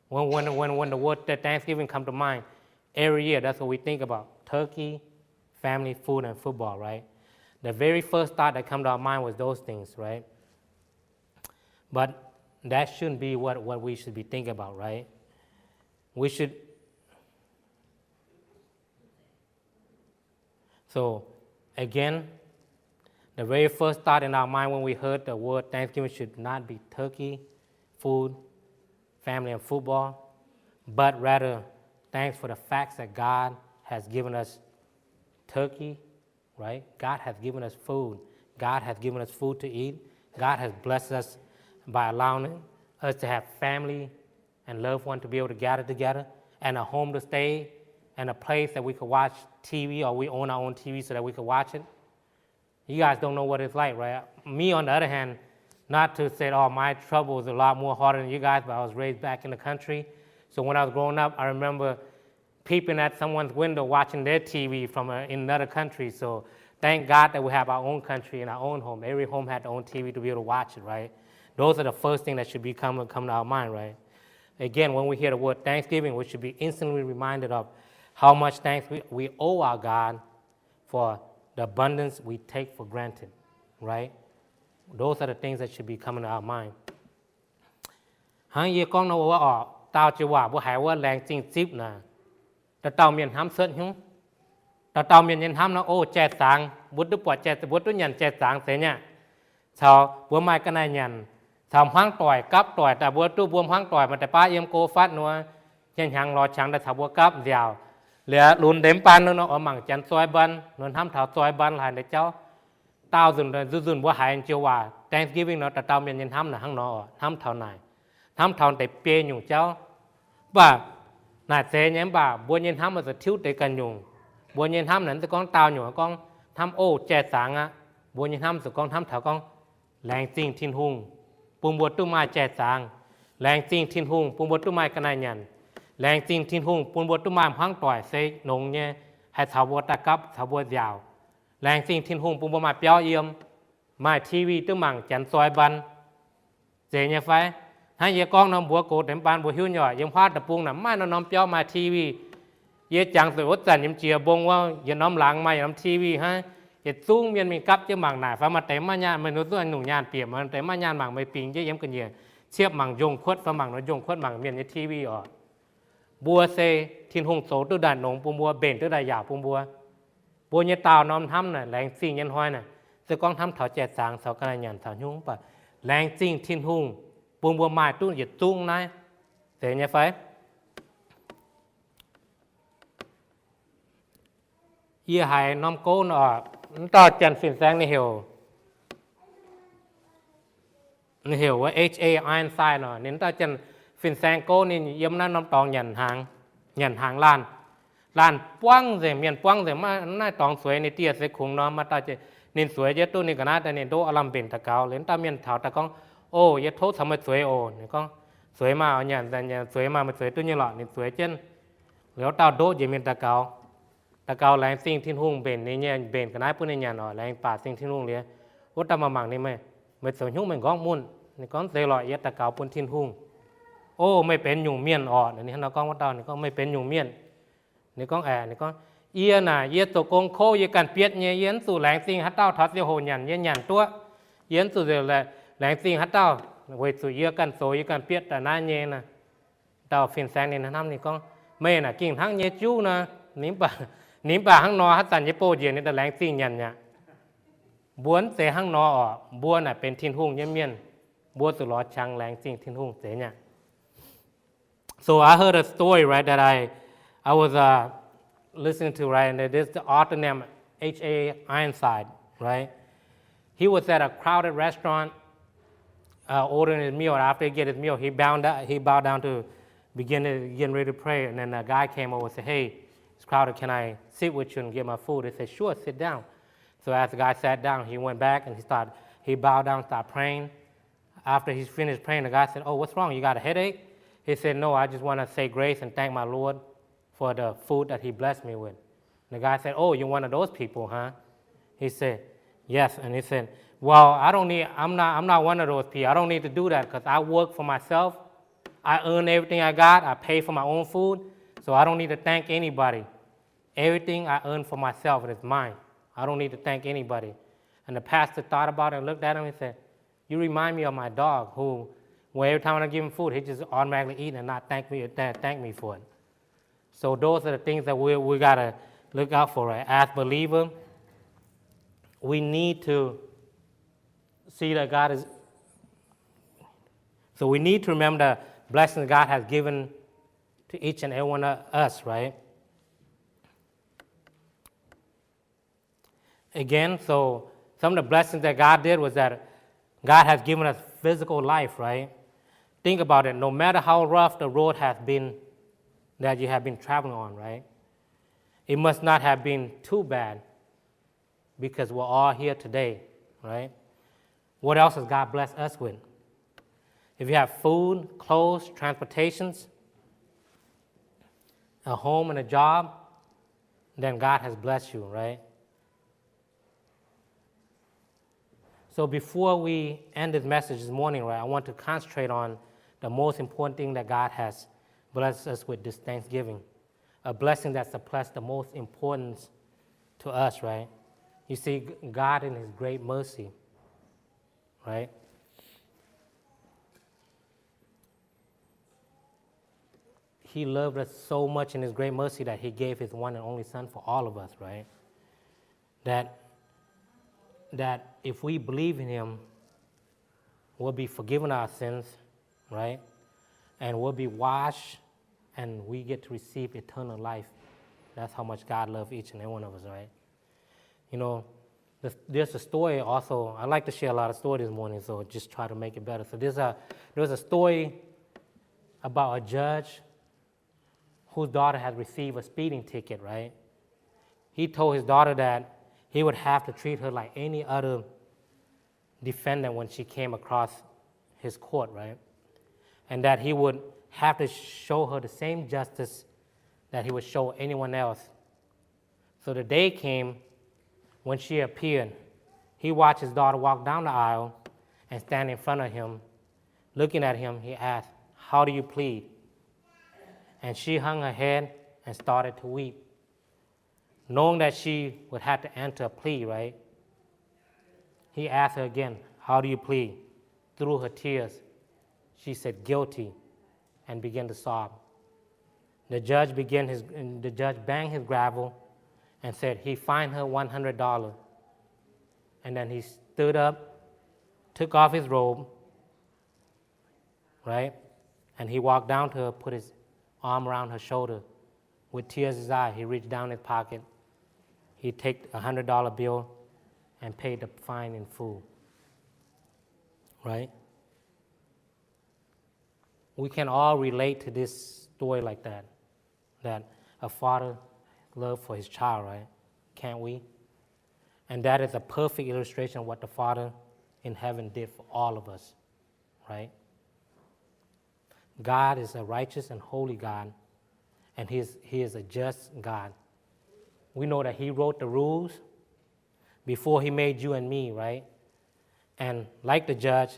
When, when, when, when the word Thanksgiving come to mind, every year, that's what we think about, turkey, family, food, and football, right? The very first thought that come to our mind was those things, right? But that shouldn't be what, what we should be thinking about, right? We should So, again, the very first thought in our mind when we heard the word Thanksgiving should not be turkey, food, family, and football, but rather thanks for the facts that God has given us turkey, right? God has given us food. God has given us food to eat. God has blessed us by allowing us to have family and loved one to be able to gather together and a home to stay and a place that we could watch T V, or we own our own T V so that we could watch it. You guys don't know what it's like, right? Me, on the other hand, not to say, oh, my trouble is a lot more harder than you guys, but I was raised back in the country. So when I was growing up, I remember peeping at someone's window, watching their T V from a, in another country. So thank God that we have our own country and our own home. Every home had their own T V to be able to watch it, right? Those are the first thing that should be coming, come to our mind, right? Again, when we hear the word Thanksgiving, we should be instantly reminded of how much thanks we, we owe our God for the abundance we take for granted, right? Those are the things that should be coming to our mind. Hnangv yie gorngv nor wuov oc, daauh joux waac mbuo haiz wuov laengz zingh zipv naaic, dauh dauh mienh hnamv cuotv hnyouv. Dauh dauh mienh nyei hnamv nor, o, jai-zaangx mbuo duqv buatc, mbuo duqv nyanc jai-zaangx zeiz nyei aqv. Caux mbuo maaih ga'naaiv nyanc, caux hmuangv doic gapv doic daaih, mbuo duqv mbuo hmuangv doic maaih deix baav yiem go fatv nor, hnyangx-hnyangx lorz qangx daaih caux mbuo gapv nziaauc. Liuz lunx ndeic mv baan nor, oix mangc janx zoi mbaan nor, hnamv taux zoi mbaan haaix deix jauv. Daauh nzunc, nzunc nzunc mbuo haiz joux waac Thanksgiving nor, dauh dauh mienh nyei hnamv naaic hnangv nor oc, hnamv taux naaic, hnamv taux deix biei nyungc jauv. Mv baac naaic zeiz nyei, mv baac mbuo nyei hnamv oix zuqc tiuv deix ganh nyungc. Mbuo nyei hnamv naaic mv zeiz gorngv daauh nyungc gorngv hnamv o jai-zaangx aqv. Mbuo nyei hnamv zuqc gorngv hnamv taux gorngv laengz zingh Tin-Hungh bun mbuo duqv maaih jai-zaangx. Laengz zingh Tin-Hungh bun mbuo duqv maaih ga'naaiv nyanc. Laengz zingh Tin-Hungh bun mbuo duqv maaih hmuangv doic se nongx nyei, haih caux mbuo daaih gapv, caux mbuo nziaauc. Laengz zingh Tin-Hungh bun mbuo maaih biauv yiem, maaih T V duqv mangc janx zoi mbaan. Zeiz nyei fai? Hnangv yie gorngv nor, mbuo gox deix mbaan mbuo hiuv nyei oc, yiem huaav deic-bung naaic maaih norm-norm biauv maaih T V. Yie jangx zuqc wuov zanc yiem jiex mbong wuov, yietc norm laangz maaih yietc norm T V hnangv. Yietc zungv mienh mingh gapv jienv mangc naaic, fai maaih deix maiv nyaanh, meih nor zuqv nyungc nyaanh bieqc, maaih deix maiv nyaanh mangc, meih bingx jienv yiem ga'nyiec ciepv mangc njongh kuotv fai mangc nor njongh kuotv mangc mienh nyei T V oc. Mbuo se Tin-Hungh zoux duqv daaih nongx bun mbuo, mbenc duqv daaih yaauc bun mbuo. Mbuo nyei daauh norm hnamv naaic, laengz zingh nyei hnoi naaic, se gorngv hnamv taux jai-zaangx caux ga'naaiv nyanc caux hnyouv, mv baac laengz zingh Tin-Hungh bun mbuo maaih duqv yietc zungv naaiv. Zeiz nyei fai? Yie haiz norm gouv nor, wuov dauh janx fin-saeng ninh heuc, ninh heuc wuov H A Ironside nor, ninh wuov dauh janx fin-saeng gouv ninh yiem naaiv norm dorngx nyanc hnaangx, nyanc hnaangx laanh. Laanh buangv nzengc, mienh buangv nzengc, maiv naaiv dorngx zueiz, ninh dieh se kungx nor, maaih dauh, ninh zueiz jienv duqv ninh ga'naaiv daaih, ninh ndoqv aav lamh mbenc daux gaux. Liuz wuov dauh mienh taux daaih gorngv, O, yie tov caux meih zueiz oc. Ninh gorngv, Zueiz maah, oix nyanc, zueiz maah, meih zueiz duqv nyei lorqc. Ninh zueiz jienv. Liuz wuov dauh ndoqv njiec mingh daux gaux. Daux gaux laengz zingh Tin-Hungh mbenc ninh nyei, mbenc ga'naaiv bun ninh nyanc oc. Laengz baac zingh Tin-Hungh liuz, wuov dauh mangc mangc ninh, Meih zoux hnyouv mengh nqorngv mun? Ninh gorngv, Zeiz lorqc, yie daux gaux bun Tin-Hungh. O, meih benx nyungc mienh orqc? Ninh hnangv nor gorngv wuov dauh. Ninh gorngv, Meih benx nyungc mienh? Ninh gorngv, Aeqv, ninh gorngv, Yie naaic, yie zoux gong kouv, yie ganh bietv nyei, yie mv zuqc laengz zingh haaix dauh taux ziangh hoc nyanc, yie nyanc duqv. Yie mv zuqc laengz zingh haaix dauh, weic zuqc yie ganh zoux, yie ganh bietv daaih naaiv nyei naaic. Dauh fin-saeng ninh hnamv ninh gorngv, Meih naaic gengh hnangv nyei juv nor. Ninh mv baac hnangv nor haaix zanc nyei bouh njiec ninh daaih laengz zingh nyanc aqv. Mbuo mv zeiz hnangv nor orqc. Mbuo naaic benx Tin-Hungh nyei mienh, mbuo zuqc lorz qangx laengz zingh Tin-Hungh zeiz nyei aqv. So I heard a story, right, that I, I was uh, listening to, right, and this the author named H A Ironside, right? He was at a crowded restaurant, uh, ordering his meal. And after he get his meal, he bowed, he bowed down to begin to, getting ready to pray. And then a guy came over and said, Hey, it's crowded. Can I sit with you and get my food? He said, Sure, sit down. So as the guy sat down, he went back and he started, he bowed down, started praying. After he finished praying, the guy said, Oh, what's wrong? You got a headache? He said, No, I just want to say grace and thank my Lord for the food that he blessed me with. The guy said, Oh, you're one of those people, huh? He said, Yes. And he said, Well, I don't need, I'm not, I'm not one of those people. I don't need to do that because I work for myself. I earn everything I got. I pay for my own food. So I don't need to thank anybody. Everything I earn for myself, it is mine. I don't need to thank anybody. And the pastor thought about it and looked at him and said, You remind me of my dog who, when every time I give him food, he just automatically eat and not thank me, th- thank me for it. So those are the things that we, we gotta look out for, right? As believer, we need to see that God is, so we need to remember the blessings God has given to each and every one of us, right? Again, so some of the blessings that God did was that God has given us physical life, right? Think about it. No matter how rough the road has been that you have been traveling on, right? It must not have been too bad because we're all here today, right? What else has God blessed us with? If you have food, clothes, transportations, a home and a job, then God has blessed you, right? So before we end this message this morning, right, I want to concentrate on the most important thing that God has blessed us with this Thanksgiving, a blessing that supplies the most importance to us, right? You see, God in His great mercy, right? He loved us so much in His great mercy that He gave His one and only Son for all of us, right? That that if we believe in Him, we'll be forgiven our sins, right? And we'll be washed, and we get to receive eternal life. That's how much God loves each and every one of us, right? You know, there's a story also. I like to share a lot of stories this morning, so just try to make it better. So there's a there's a story about a judge whose daughter had received a speeding ticket, right? He told his daughter that he would have to treat her like any other defendant when she came across his court, right? And that he would have to show her the same justice that he would show anyone else. So the day came when she appeared. He watched his daughter walk down the aisle and stand in front of him. Looking at him, he asked, "How do you plead?" And she hung her head and started to weep. Knowing that she would have to enter a plea, right? He asked her again, "How do you plead?" Through her tears, she said, "Guilty," and began to sob. The judge began his, the judge banged his gavel and said he fined her one hundred dollars. And then he stood up, took off his robe, right? And he walked down to her, put his arm around her shoulder. With tears in his eye, he reached down his pocket. He take a hundred dollar bill and paid the fine in full. Right? We can all relate to this story like that, that a father love for his child, right? Can't we? And that is a perfect illustration of what the Father in heaven did for all of us, right? God is a righteous and holy God, and he is, he is a just God. We know that he wrote the rules before he made you and me, right? And like the judge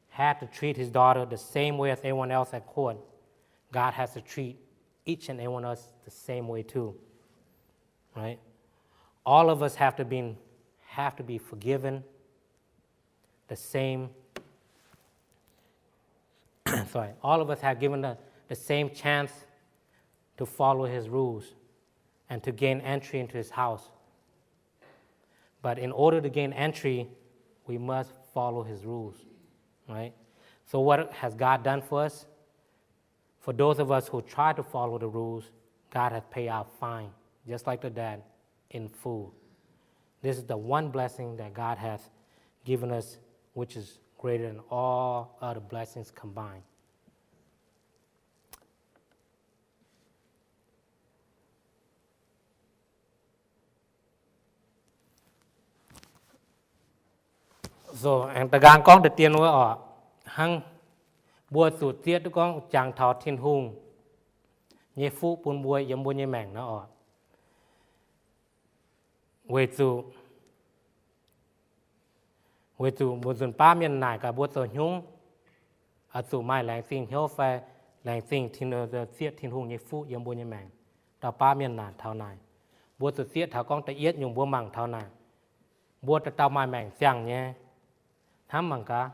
had to treat his daughter the same way as everyone else at court, God has to treat each and every one of us the same way too, right? All of us have to be, have to be forgiven the same. Sorry, all of us have given the, the same chance to follow his rules and to gain entry into his house. But in order to gain entry, we must follow his rules, right? So what has God done for us? For those of us who try to follow the rules, God has paid our fine, just like the debt, in full. This is the one blessing that God has given us, which is greater than all other blessings combined. So, aengx da'nqaang gorngv deix dien wuov oc, hnangv mbuo zuqc zieqv duqv gorngv jangx taux Tin-Hungh nyei fuqv bun mbuo yiem mbuo nyei maengc nor oc. Weic zuqc, weic zuqc mbuo nzunc baav mienh naaic gaax mbuo zoux hnyungv, oix zuqc maaih laengz zingh hnyouv fai laengz zingh zieqv Tin-Hungh nyei fuqv yiem mbuo nyei maengc. Dauh baav mienh naaic taux naaic, mbuo zuqc zieqv taux gorngv da'yietv nyungc mbuo mangc taux naaic, mbuo dauh dauh maaih maengc ziangh nyei. Hnamv mangc gaax,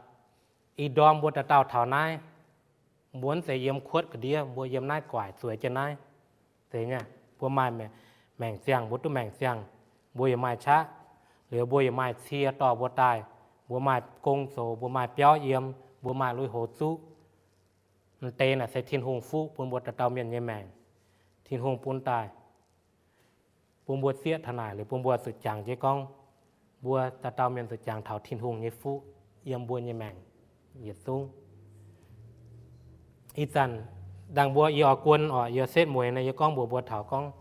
ih ndorm mbuo dauh dauh taux naaiv, mbuo mv zeiz yiem kuotv ga'ndiev, mbuo yiem naaiv guaic zueiz jienv naaiv. Zeiz nyei, mbuo maaih maengc ziangh, mbuo duqv maengc ziangh, mbuo yaac maaih qaqv, liuz mbuo yaac maaih cie dorh mbuo daaih, mbuo maaih gong zoux, mbuo maaih biauv yiem, mbuo maaih lui-houx zuqv. M'deix naaic se Tin-Hungh fuqv bun mbuo dauh dauh mienh nyei maengc. Tin-Hungh bun daaih, bun mbuo zieqv taux naaic liuz bun mbuo zuqc jangx jienv gorngv, mbuo dauh dauh mienh zuqc jangx taux Tin-Hungh nyei fuqv yiem mbuo nyei maengc yietc zungv. Ih zanc dangh mbuo yie oix guon oc, yie setv mueiz naaiv yie gorngv mbuox mbuo taux gorngv,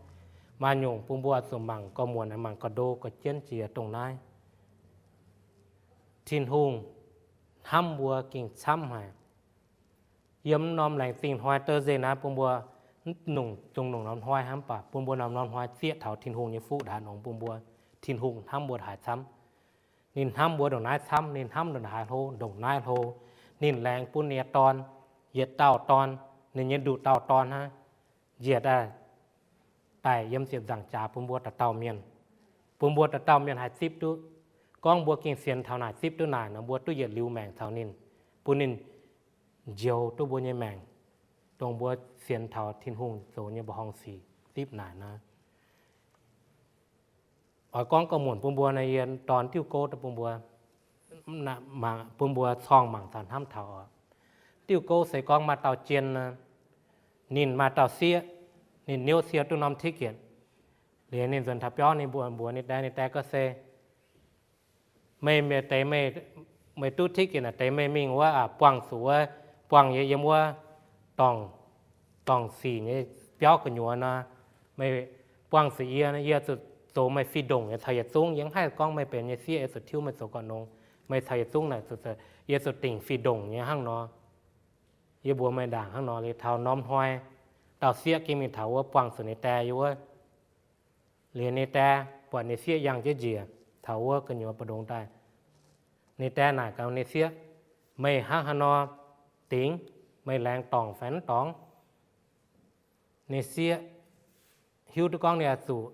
maaih nyungc bun mbuo zuqc mangc gauh muonc, mangc gauh ndo gauh jienv jiex dongh naaiv. Tin-Hungh hnamv mbuo gengh camv haic. Yiem norm laengz zingh hnoi Thursday naaiv bun mbuo mv nungc zungh nungc norm hnoi hnamv baac bun mbuo norm norm hnoi zieqv taux Tin-Hungh nyei fuqv ndaangc nongx bun mbuo. Tin-Hungh hnamv mbuo haaix camv. Ninh hnamv mbuo ndongc naaiv camv, ninh hnamv ndongc haaix hlo, ndongc naaiv hlo. Ninh laengz bun ninh nyei dorn, yietc dauh dorn, ninh nyei nduqc dauh dorn hnangv, njiec daaih daic yiem ziepc nzaangc jaax bun mbuo dauh dauh mienh, bun mbuo dauh dauh mienh haih zipv duqv. Gorngv mbuo gengh sienx taux naaic, zipv duqv naaic nor, mbuo duqv yietc liuz maengc taux ninh, bun ninh njoux duqv mbuo nyei maengc, dongh mbuo sienx taux Tin-Hungh zoux nyei mbuoqc horngh sic zipv naaic nor. Oix gorngv gauh muonc bun mbuo nor, yie dorh diuh gouv bun mbuo, bun mbuo corng mangc taux hnamv taux oc. Diuh gouv se gorngv maaih dauh jien nor, ninh maaih dauh sieqv, ninh niouv sie duqv norm ticket. Liuz ninh nzuonx taux biauv, ninh mbuox ninh die, ninh die gorngv se, meih, meih deix, meih duqv ticket naaic, deix meih mingh wuov, buangh zuqc wuov, buangh yie yiem wuov dorngc, dorngc sic nyei biauv gu'nyuoz nor, meih buangh zuqc yie, yie zuqc zoux meih fih ndongc nyei caux yietc zungv. Yie mv haih gorngv meih benx nyei sieqv, yie zuqc tiuv meih zoux gauh nongx. Meih caux yietc zungv naaic, yie zuqc dingc fih ndongc nyei hnangv nor. Yie mbuox meih ndaangc hnangv nor. Liuz taux norm hnoi, dauh sieqv gengh mingh taux wuov buangh zuqc ninh die yiem wuov. Liuz ninh die buatc ninh sieqv yangh jienv njiec taux wuov gu'nyuoz mbu'ndongx daaih. Ninh die naaic gaax ninh sieqv, meih hnangv haaix nor dingx? Meih laengz dorngc fai mv dorngc? Ninh sieqv hiuv duqv gorngv ninh oix zuqc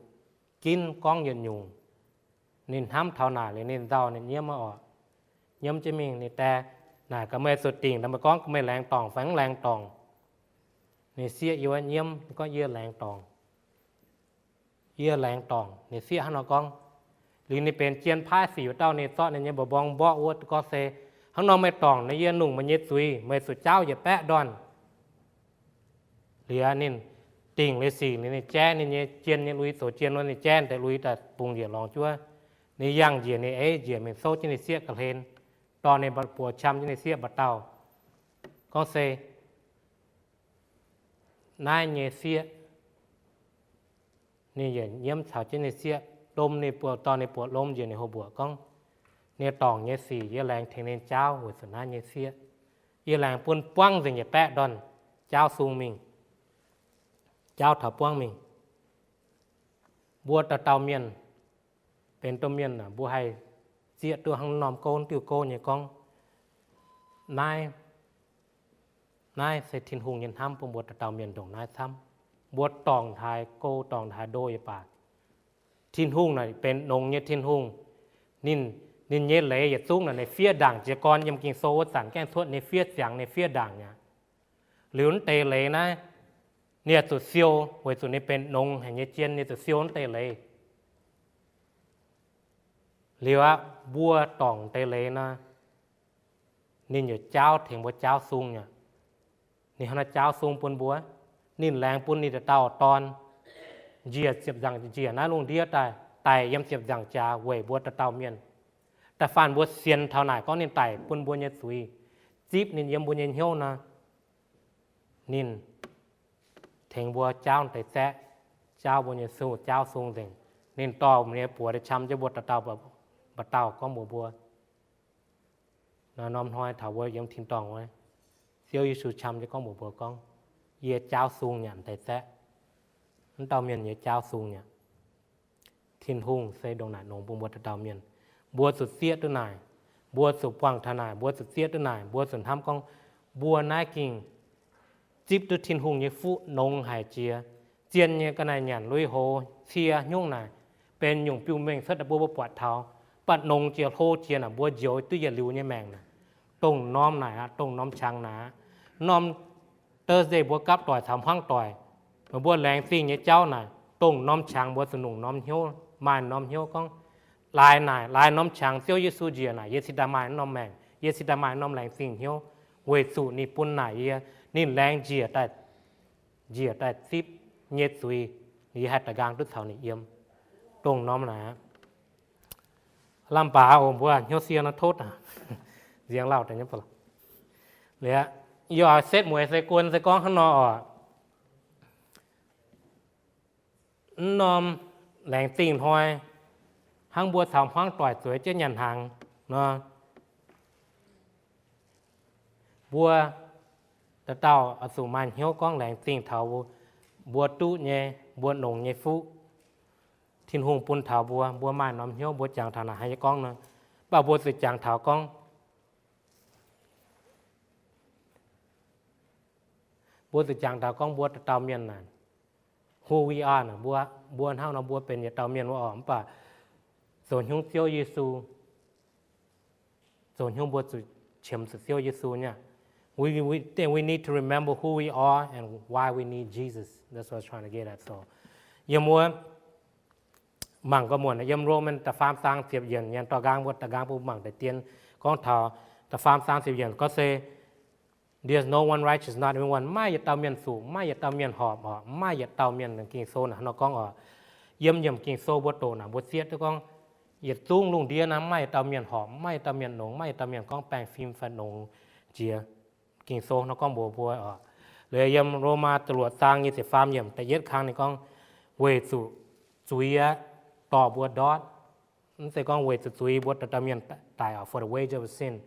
ginv gorngv yietc nyungc. Ninh hnamv taux naaic liuz ninh nzauh ninh nyiemv oc. Nyiemv jienv mingh, ninh die naaic gaax, meih zuqc dingc, meih gorngv meih laengz dorngc fai mv laengz dorngc? Ninh sieqv yiem wuov nyiemv gorngv, yie laengz dorngc. Yie laengz dorngc. Ninh sieqv hnangv nor gorngv. Liuz ninh benx jien paaiv sic wuov dauh, ninh zorqv ninh nyei mba'mbong mborqv wuov gorngv se, hnangv nor meih dorngc nor, yie nungh meih nyei zuiz, meih zuqc jaauv yietc baeqv ndorn. Liuz ninh dingc liuz sic, ninh jaiv ninh nyei jien nyei lui, zoux jien wuov, ninh jaiv deix lui daaih bungx njiec lorngx juov. Ninh yangh njiec ninh eix njiec mingh souv jienv ninh sieqv ga'hlen, dorh ninh buoz qam jienv ninh sieqv mba'dauh gorngv se, naaiv nyei sieqv, ninh yietc nyiemv caux jienv ninh sieqv, lomh ninh buoz, dorh ninh buoz lomh njiec ninh houx mbuoqc gorngv, ninh dorngc nyei sic yie laengz tengx ninh jaauv weic zuqc naaiv nyei sieqv. Yie laengz bun buangv nzengc yietc baeqv ndorn, jaauv sung mingh, jaauv taux buangv mingh. Mbuo dauh dauh mienh, benx domh mienh, mbuo haih zieqv duqv hnangv norm gouv, diuh gouv nyei gorngv, naaiv, naaiv se Tin-Hungh nyei hnamv bun mbuo dauh dauh mienh ndongc naaiv camv. Mbuo dorngc haaix gouv, dorngc haaix ndo yaac baac, Tin-Hungh naaic benx nongx nyei Tin-Hungh. Ninh, ninh nyei leiz yietc zungv naaic, ninh fiev ndaangc jiez gorn. Yiem Ging-Sou wuov zanc gaengh cuotv ninh fiev ziangx, ninh fiev ndaangc aqv. Liuz naaiv deix leiz naaiv, ninh zuqc siou weic zuqc ninh benx nongx haic nyei jien, ninh zuqc siou naaiv deix leiz. Liuz aqv, mbuo dorngc deix leiz nor, ninh yaac jaauv tengx mbuo, jaauv sung aqv. Ninh hnangv naaiv jaauv sung bun mbuo. Ninh laengz bun ninh dauh dauh dorn njiec ziepc nzaangc, njiec naaiv lungh ndiev daaih, daic yiem ziepc nzaangc jaax weic mbuo dauh dauh mienh. Da'faanh mbuo sienx taux naaic gorngv ninh daic bun mbuo nyei zuiz, zipv ninh yiem mbuo nyei hnyouv nor, ninh tengx mbuo jaauv deix zaeqv, jaauv mbuo nyei su, jaauv sung nzengc. Ninh dorh ninh nyei buoz daaih qam jienv mbuo dauh dauh mba'dauh gorngv mbuox mbuo, norm hnoi taux mbuo yiem tin-dorngh wuov, Ziouv Yesu qam jienv gorngv mbuox mbuo gorngv, yie jaauv sung nyanc deix zaeqv. Mv dauh mienh nyei jaauv sung nyanc. Tin-Hungh se ndongc naaic nongx bun mbuo dauh dauh mienh. Mbuo zuqc zieqv duqv naaic, mbuo zuqc buangh taux naaic, mbuo zuqc zieqv duqv naaic, mbuo zuqc hnamv gorngv, mbuo naaiv gengh zipv duqv Tin-Hungh nyei fuqv nongx haic jiex. Zien nyei ga'naaiv nyanc lui-houx cie hnyungv naaic, benx nyungc biux mengh cuotv daaih bun mbuo buatc taux, mv baac nongx jiex hlo jiex naaic, mbuo njoux duqv yietc liuz nyei maengc naaic. Dongh norm naaic aqv, dongh norm qangx naaic aqv. Norm Thursday mbuo gapv doic caux hmuangv doic, meih mbuo laengz zingh nyei jauv naaic, dongh norm qangx mbuo zuqc nungc norm hnyouv, maaih norm hnyouv gorngv, laaix naaic, laaix norm qangx Ziouv Yesu njiec naaic, yie cingx daaih maaih norm maengc, yie cingx daaih maaih norm laengz zingh hnyouv, weic zuqc ninh bun naaic yie, ninh laengz njiec daaih, njiec daaih zipv nyei zuiz, yie haih da'nqaang duqv caux ninh yiem. Dongh norm naaic aqv. Lamh baac oc, mbuo hnyouv sie nor totv aqv. Nziang lauh daaih nyei ba'laqc. Liuz, yie oix setv mueiz se guon se gorngv hnangv nor oc. Mv norm laengz zingh hnoi, hnangv mbuo caux hmuangv doic zueiz jienv nyanc hnaangx nor, mbuo dauh dauh oix zuqc maaih hnyouv gorngv laengz zingh taux mbuo duqv nyei, mbuo nongx nyei fuqv, Tin-Hungh bun taux mbuo. Mbuo maaih norm hnyouv mbuo jangx taux naaic haaix nyungc gorngv nor, mv baac mbuo zuqc jangx taux gorngv, Mbuo zuqc jangx taux gorngv mbuo dauh dauh mienh naaic, who we are naaic, mbuo, mbuo hnangv nor mbuo benx yietc dauh mienh wuov oc. Mv baac zoux hnyouv Ziouv Yesu, zoux hnyouv mbuo zuqc qiemx zuqc Ziouv Yesu nyei. We, we, we need to remember who we are and why we need Jesus. That's what I was trying to get at. So, yiem wuov mangc gau muonc yiem Roman da'faam zaang ziepc yienc nyei dorh nqaang, mbuo dorh nqaang bun mangc deix dien gorngv taux da'faam zaang ziepc yienc gorngv se, There's no one righteous, not even one. Maaih yietc dauh mienh zuqc, maaih yietc dauh mienh horpc oc, maaih yietc dauh mienh. Ging-Sou naaic nor gorngv oc, yiem nyiemc Ging-Sou mbuo doqc naaic mbuo zieqv duqv gorngv, yietc zungv lungh ndiev naaiv maaih yietc dauh mienh horpc, maaih yietc dauh mienh nongx, maaih yietc dauh mienh gorngv baengh fim fai nongx jiex. Ging-Sou nor gorngv mbuox mbuo oc, liuz yiem Lomaa da'luoqc zaang nyei ziepc faam yiemc da'yietv kang ninh gorngv, weic zuqc zuiz aqv, dorh mbuo ndortv. Mv zeiz gorngv weic zuqc zuiz mbuo dauh dauh mienh daic oc, for the wage of sin.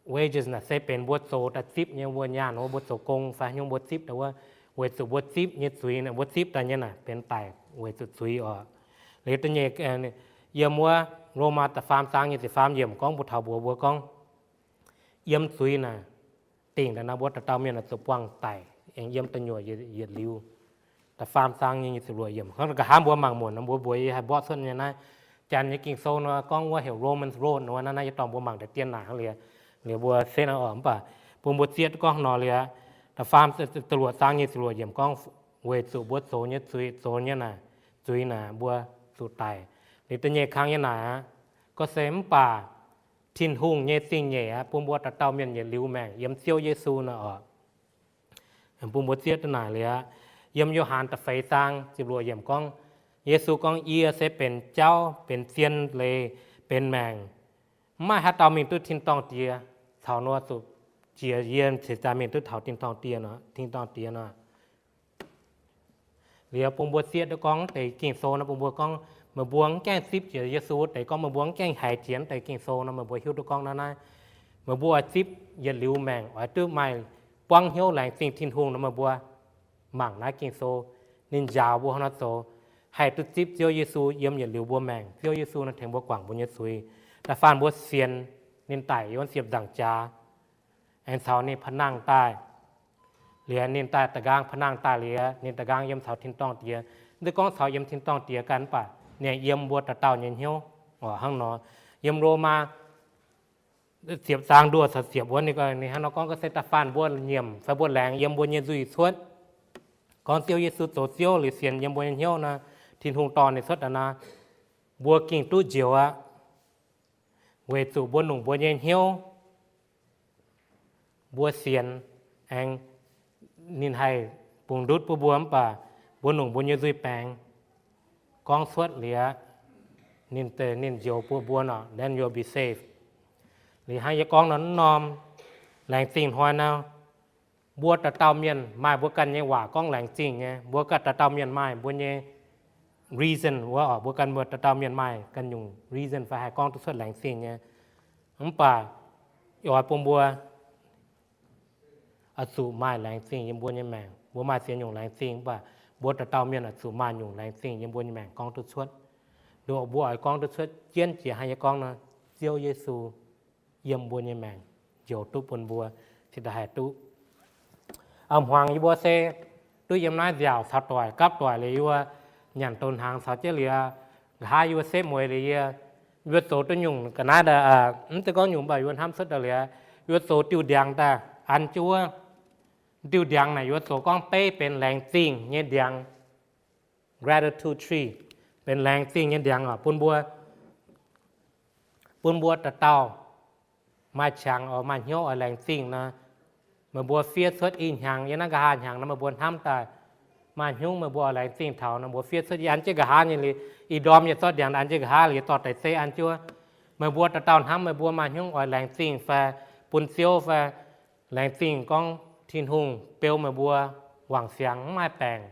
Wages naaic se benx mbuo zoux daaih zipv nyei, mbuo nyaanh wuov, mbuo zoux gong fai haaix nyungc mbuo zipv daaih wuov, weic zuqc mbuo zipv nyei zuiz, mbuo zipv daaih nyei naaic benx daic weic zuqc zuiz oc. Liuz da'nyeic, yiem wuov Lomaa da'faam zaang nyei ziepc faam yiemc gorngv mbuo taux mbuox mbuo gorngv, yiem zuiz naaic dingc daaih nor mbuo dauh dauh mienh zuqc buangh daic aengx yiem da'nyeic yietc liuz. Da'faam zaang nyei nyei ziepc luoqc yiemc. Hnangv nqa'haav mbuo mangc muonc nor mbuo mbuox yie haih mborqv cuotv nyei naaiv, janx nyei Ging-Sou nor gorngv wuov heuc Romans Road nor, naaiv naaiv yie dorh mbuo mangc deix dien naaic hnangv liuz, liuz mbuo se naaiv oc. Mv baac bun mbuo zieqv duqv gorngv nor liuz, da'faam, da'luoqc zaang nyei ziepc luoqc yiemc gorngv, weic zuqc mbuo zoux nyei zuiz, zoux nyei naaic, zuiz naaic mbuo zuqc daic. Liuz da'nyeic kang nyei naaic aqv, gorngv se mv baac Tin-Hungh nyei zingh nyeic aqv, bun mbuo dauh dauh mienh yietc liuz maengc yiem Ziouv Yesu naaic oc. Bun mbuo zieqv duqv naaic liuz aqv, yiem Yo^han da'feix zaang ziepc luoqc yiemc gorngv, Yesu gorngv, Yie se benx jauv, benx zien leiz, benx maengc. Mv maaih haaix dauh mingh duqv tin-dorngh Diex caux nor zuqc jiex yie cingx daaih mingh duqv taux tin-dorngh Diex, tin-dorngh Diex nor. Liuz bun mbuo zieqv duqv gorngv deix Ging-Sou nor bun mbuo gorngv meih mbuo mv gaengh zipv jiex Yesu deix, gorngv meih mbuo mv gaengh haiz jiex deix Ging-Sou nor meih mbuo hiuv duqv gorngv naaiv naaiv, meih mbuo oix zipv yietc liuz maengc oix duqv maaih buangv hnyouv laengz zingh Tin-Hungh nor meih mbuo mangc naaiv Ging-Sou, ninh njaaux mbuo hnangv nor zoux, haih duqv zipv Ziouv Yesu yiem yietc liuz mbuo maengc. Ziouv Yesu nor tengx mbuo guangc mbuo nyei zuiz. Da'faanh mbuo sienx ninh daic yiem ziepc nzaangc jaax, aengx caux ninh pa'nangh daaih. Liuz ninh daaih da'nqaang pa'nangh daaih liuz, ninh da'nqaang yiem caux tin-dorngh Diex. Mv zeiz gorngv caux yiem tin-dorngh Diex ganh, mv baac ninh yiem mbuo dauh dauh nyei hnyouv oc. Hnangv nor, yiem Lomaa ziepc zaang nduoh caux ziepc wuov, ninh hnangv nor gorngv, gorngv se da'faanh mbuo nyiemc fai mbuo laengz yiem mbuo nyei nzuih cuotv, gorngv Ziouv Yesu zoux Ziouv liuz sienx yiem mbuo nyei hnyouv nor, Tin-Hungh dorh ninh cuotv daaih nor, mbuo gengh duqv njoux aqv. Weic zuqc mbuo nungc mbuo nyei hnyouv, mbuo sienx aengx ninh haih bungx ndutv bun mbuo, mv baac mbuo nungc mbuo nyei nzuih baengx gorngv cuotv liuz, ninh, ninh njoux bun mbuo nor, then you'll be saved. Liuz hnangv yie gorngv nor, norm laengz zingh hnoi nor, mbuo dauh dauh mienh maaih mbuo ganh nyei waac gorngv laengz zingh nyei. Mbuo ganh dauh dauh mienh maaih mbuo nyei reason wuov oc. Mbuo ganh, mbuo dauh dauh mienh maaih ganh nyungc reason fai haih gorngv duqv cuotv laengz zingh nyei. Mv baac oix bun mbuo oix zuqc maaih laengz zingh yiem mbuo nyei maengc. Mbuo maaih ziex nyungc laengz zingh, mv baac mbuo dauh dauh mienh oix zuqc maaih nyungc laengz zingh yiem mbuo nyei maengc gorngv duqv cuotv. Nduov mbuo oix gorngv duqv cuotv jienv jiex hnangv yie gorngv nor, Ziouv Yesu yiem mbuo nyei maengc njoux duqv bun mbuo cingx daaih haih duqv. A'hmuangx yie mbuo se duqv yiem naaiv nziaauc caux doic gapv doic liuz, yie mbuo nyanc douz hnaangx caux jienv liuz, nqa'haav yie mbuo setv mueiz liuz, yie, yie mbuo zoux duqv nyungc ga'naaiv daaih, mv zeiz gorngv nyungc, mv baac yie mbuo hnamv cuotv daaih liuz, yie mbuo zoux diuh ndiangx daaih an jienv wuov. Diuh ndiangx naaic yie mbuo zoux gorngv beiv benx laengz zingh nyei ndiangx, gratitude tree, benx laengz zingh nyei ndiangx oc, bun mbuo, bun mbuo dauh dauh maaih qangx oix, maaih hnyouv oix laengz zingh nor. Meih mbuo fiev cuotv ih hnyangx, yiem naaiv nqa'haav hnyangx nor meih mbuo hnamv daaih maaih hnyouv meih mbuo oix laengz zingh taux nor, mbuo fiev cuotv, yie an jienv nqa'haav nyei liuz, ih ndorm yie zorqv ndiangx an jienv nqa'haav liuz, yie dorh deix zeiv an jienv wuov. Meih mbuo dauh dauh hnamv meih mbuo maaih hnyouv oix laengz zingh fai bun Ziouv fai laengz zingh gorngv Tin-Hungh beu meih mbuo wangc siangx, mv maaih baengc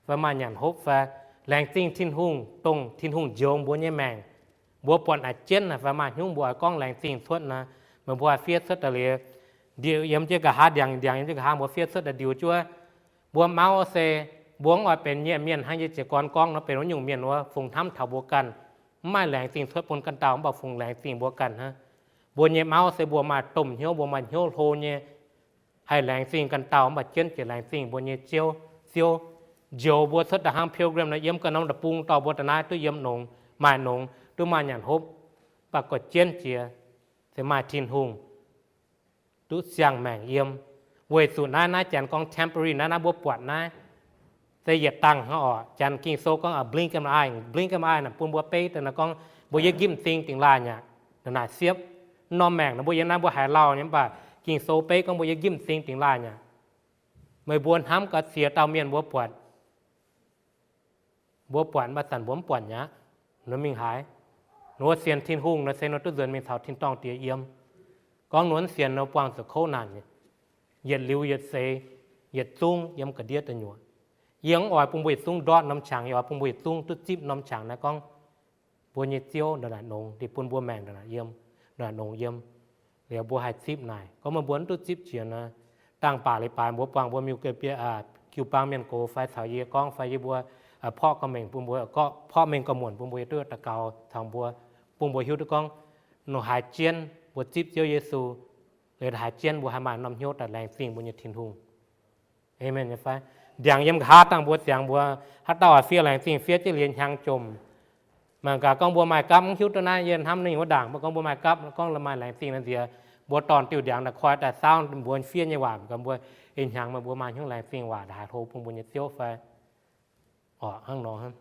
fai maaih nyanc hopv fai laengz zingh Tin-Hungh dongh Tin-Hungh njoux mbuo nyei maengc. Mbuo buatc a'jienv fai maaih hnyouv mbuo oix gorngv laengz zingh cuotv nor, meih mbuo fiev cuotv daaih liuz, yiem jienv nqa'haav, ndiangx, ndiangx yiem jienv nqa'haav, mbuo fiev cuotv daaih ndiux jienv wuov. Mbuo mauv se mbuo mv oix benx nyei mienh hnangv yie jiez gorn gorngv nor, benx wuov nyungc mienh wuov, fungx hnamv taux mbuo ganh, mv maaih laengz zingh cuotv bun ganh dauh, mv baac fungx laengz zingh mbuo ganh hnangv. Mbuo nyei mauv se mbuo maaih domh hnyouv, mbuo maaih hnyouv hlo nyei. haih laengz zingh ganh dauh, mv baac jienv jiex laengz zingh mbuo nyei Ziouv. Ziouv njoux mbuo cuotv da'hnangv pilgrim nor, yiem ganh norm deic-bung dorh mbuo da'naaiv duqv yiem longx, maaih longx, duqv maaih nyanc hopv. Mv baac gorx-jienv jiex se maaih Tin-Hungh duqv siang-maengc yiem. Weic zuqc naaiv, naaiv janx gorngv temporary, naaiv, naaiv mbuo buatc naaiv se yietc dangh hnangv orqc. Janx Ging-Sou gorngv a blink of an eye, blink of an eye naaic bun mbuo beiv daaih naaiv gorngv mbuo yiem nqimv m'zing dingx laaih nyaqc, naaiv naaic siepv. Norm maengc naaiv mbuo yiem naaiv mbuo haiz lauh nyei, mv baac Ging-Sou beiv gorngv mbuo yiem nqimv m'zing dingx laaih nyaqc. Meih mbuo hnamv gaax ziex dauh mienh mbuo buatc, mbuo buatc mv baac zanc mbuo mv buatc nyei aqv, ninh mingh haaix? Ninh mbuo sienx Tin-Hungh nor se ninh duqv nzuonx mingh caux tin-dorngh diex yiem. Gorngv ninh mbuo mv sienx nor buangh zuqc kouv naanc, yietc liuz yietc seix, yietc zungv yiem ga'ndiev deic nyuoqc. Yie mv oix bun mbuo yietc zungv ndortv norm qangx, yie oix bun mbuo yietc zungv duqv zipv norm qangx naaiv gorngv mbuo nyei Ziouv ndongc naaic nongx, ninh bun mbuo maengc ndongc naaic yiem, ndongc naaic nongx yiem. Liuz mbuo haih zipv naaic. Gorngv meih mbuo mv duqv zipv jiex nor, dangh baac leiz-baaix mbuo buangh mbuo miuc-bieqc jiu-baang mienh gox fai caux yie gorngv fai yie mbuo porqv gorqv-mengh bun mbuo, porqv mengh gorqv-muonc bun mbuo yie duqv daux gaux caux mbuo, bun mbuo hiuv duqv gorngv, nor haaix jienv mbuo zipv Ziouv Yesu, liuz haaix jienv mbuo haih maaih norm hnyouv daaih laengz zingh mbuo nyei Tin-Hungh. Aamen nyei fai? Ndiangx yiem nqa'haav dangh mbuo ziangx mbuo, haaix dauh fiev laengz zingh fiev jienv liuz hnyangx jomc. Mangc gaax gorngv mbuo maaih gapv, mv hiuv duqv naaiv yie hnamv ninh wuov ndaangc, mbuo gorngv mbuo maaih gapv, gorngv maaih laengz zingh naaiv nziex, mbuo dorn-diuh ndiangx daaih koi daaih saauv mbuo fiev nyei waac, gorngv mbuo ih hnyangx meih mbuo maaih hnyouv laengz zingh waac haaix hlo bun mbuo nyei Ziouv fai? Orqc, hnangv nor.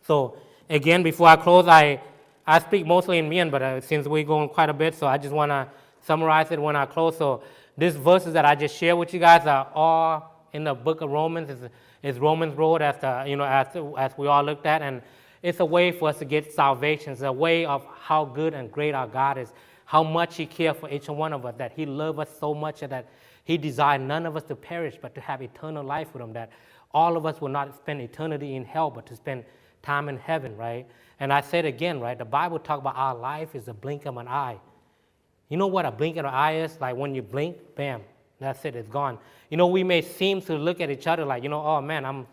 So again, before I close, I I speak mostly in Mien, but uh, since we're going quite a bit, so I just want to summarize it when I close. So these verses that I just shared with you guys are all in the book of Romans. It's, it's Romans Road as the, you know, as as we all looked at, and it's a way for us to get salvation. It's a way of how good and great our God is, how much He cares for each one of us, that He loved us so much that He desired none of us to perish, but to have eternal life with Him, that all of us will not spend eternity in hell, but to spend time in heaven, right? And I said again, right, the Bible talk about our life is a blink of an eye. You know what a blink of an eye is? Like when you blink, bam, that's it, it's gone. You know, we may seem to look at each other like, you know, oh man, I'm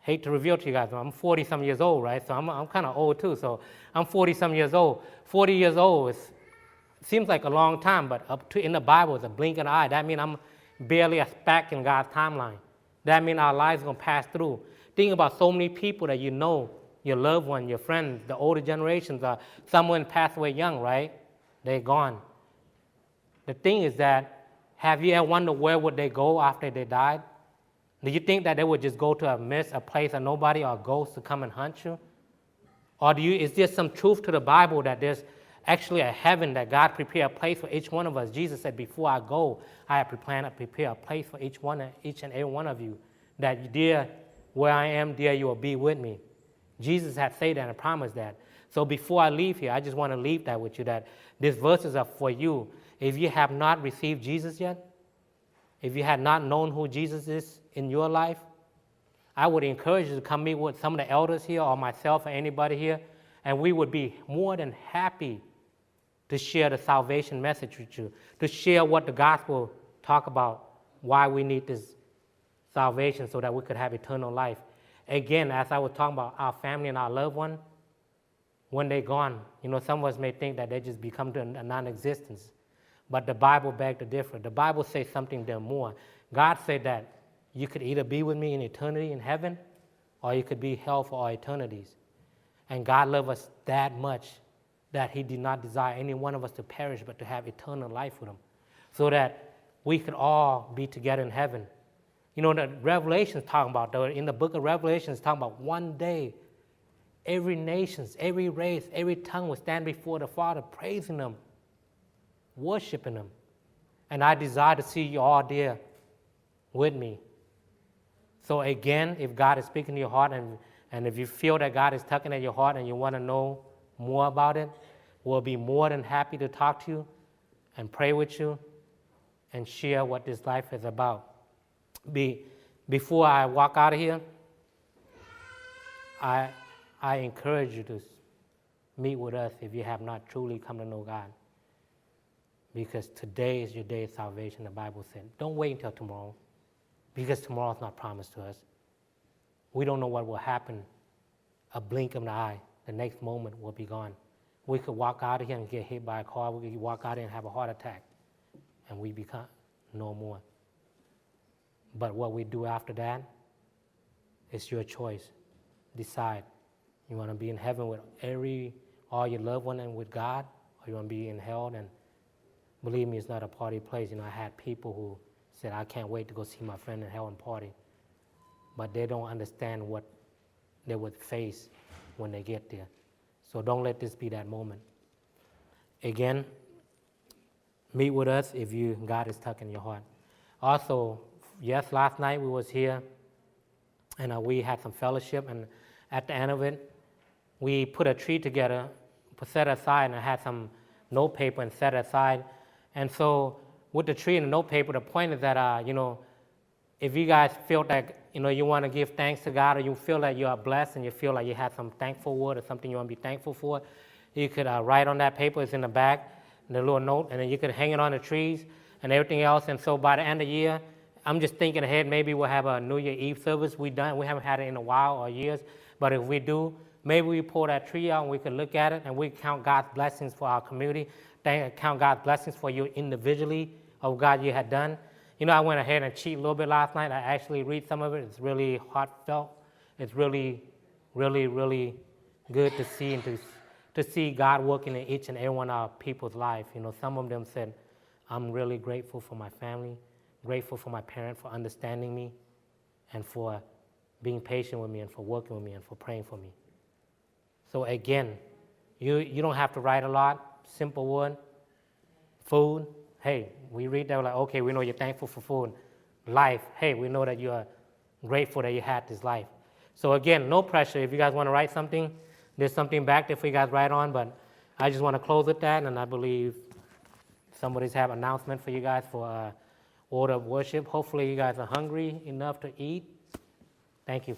hate to reveal to you guys, I'm forty some years old, right? So I'm, I'm kind of old too. So I'm forty some years old. Forty years old is, seems like a long time, but up to, in the Bible, it's a blink of an eye. That means I'm barely a speck in God's timeline. That means our lives gonna pass through. Think about so many people that you know, your loved one, your friends, the older generations, or someone passed away young, right? They're gone. The thing is that, have you ever wondered where would they go after they died? Do you think that they would just go to a mess, a place that nobody or a ghost to come and haunt you? Or do you, is there some truth to the Bible that there's actually a heaven, that God prepared a place for each one of us? Jesus said, before I go, I have prepared, prepared a place for each one, each and every one of you, that there, where I am, there you will be with me. Jesus had said that and promised that. So before I leave here, I just want to leave that with you, that these verses are for you. If you have not received Jesus yet, if you have not known who Jesus is in your life, I would encourage you to come meet with some of the elders here or myself or anybody here, and we would be more than happy to share the salvation message with you, to share what the gospel talk about, why we need this salvation so that we could have eternal life. Again, as I was talking about our family and our loved one, when they gone, you know, some of us may think that they just become to a non-existence. But the Bible beg to differ. The Bible says something there more. God said that you could either be with me in eternity in heaven, or you could be hell for all eternities. And God loved us that much that he did not desire any one of us to perish, but to have eternal life with him, so that we could all be together in heaven. You know, the Revelation is talking about, though, in the book of Revelation, it's talking about one day, every nations, every race, every tongue will stand before the Father, praising him, worshiping him. And I desire to see you all there with me. So again, if God is speaking to your heart and, and if you feel that God is tugging at your heart and you want to know more about it, we'll be more than happy to talk to you and pray with you and share what this life is about. Be, before I walk out of here, I, I encourage you to meet with us if you have not truly come to know God. Because today is your day of salvation, the Bible said. Don't wait until tomorrow, because tomorrow is not promised to us. We don't know what will happen. A blink of an eye, the next moment will be gone. We could walk out of here and get hit by a car. We could walk out here and have a heart attack, and we become no more. But what we do after that is your choice. Decide. You want to be in heaven with every, all your loved one and with God, or you want to be in hell? And believe me, it's not a party place. You know, I had people who said, I can't wait to go see my friend in hell and party. But they don't understand what they would face when they get there. So don't let this be that moment. Again, meet with us if you, God is tugging your heart. Also, yes, last night we was here, and uh, we had some fellowship, and at the end of it, we put a tree together, put, set aside, and had some note paper and set aside. And so, with the tree and the note paper, the point is that uh, you know, if you guys feel that, you know, you want to give thanks to God, or you feel that you are blessed and you feel like you have some thankful word or something you want to be thankful for, you could uh, write on that paper. It's in the back, the little note, and then you could hang it on the trees and everything else. And so by the end of the year, I'm just thinking ahead, maybe we'll have a New Year Eve service. We done, we haven't had it in a while or years, but if we do, maybe we pull that tree out and we can look at it and we count God's blessings for our community, thank, count God's blessings for you individually of God you had done. You know, I went ahead and cheat a little bit last night. I actually read some of it. It's really heartfelt. It's really, really, really good to see and to, to see God working in each and every one of our people's life. You know, some of them said, I'm really grateful for my family, grateful for my parents for understanding me and for being patient with me and for working with me and for praying for me. So again, you, you don't have to write a lot, simple word. Food, hey, we read that, we're like, okay, we know you're thankful for food. Life, hey, we know that you are grateful that you had this life. So again, no pressure. If you guys want to write something, there's something back there for you guys to write on, but I just want to close with that, and I believe somebody's have announcement for you guys for uh, order of worship. Hopefully you guys are hungry enough to eat. Thank you.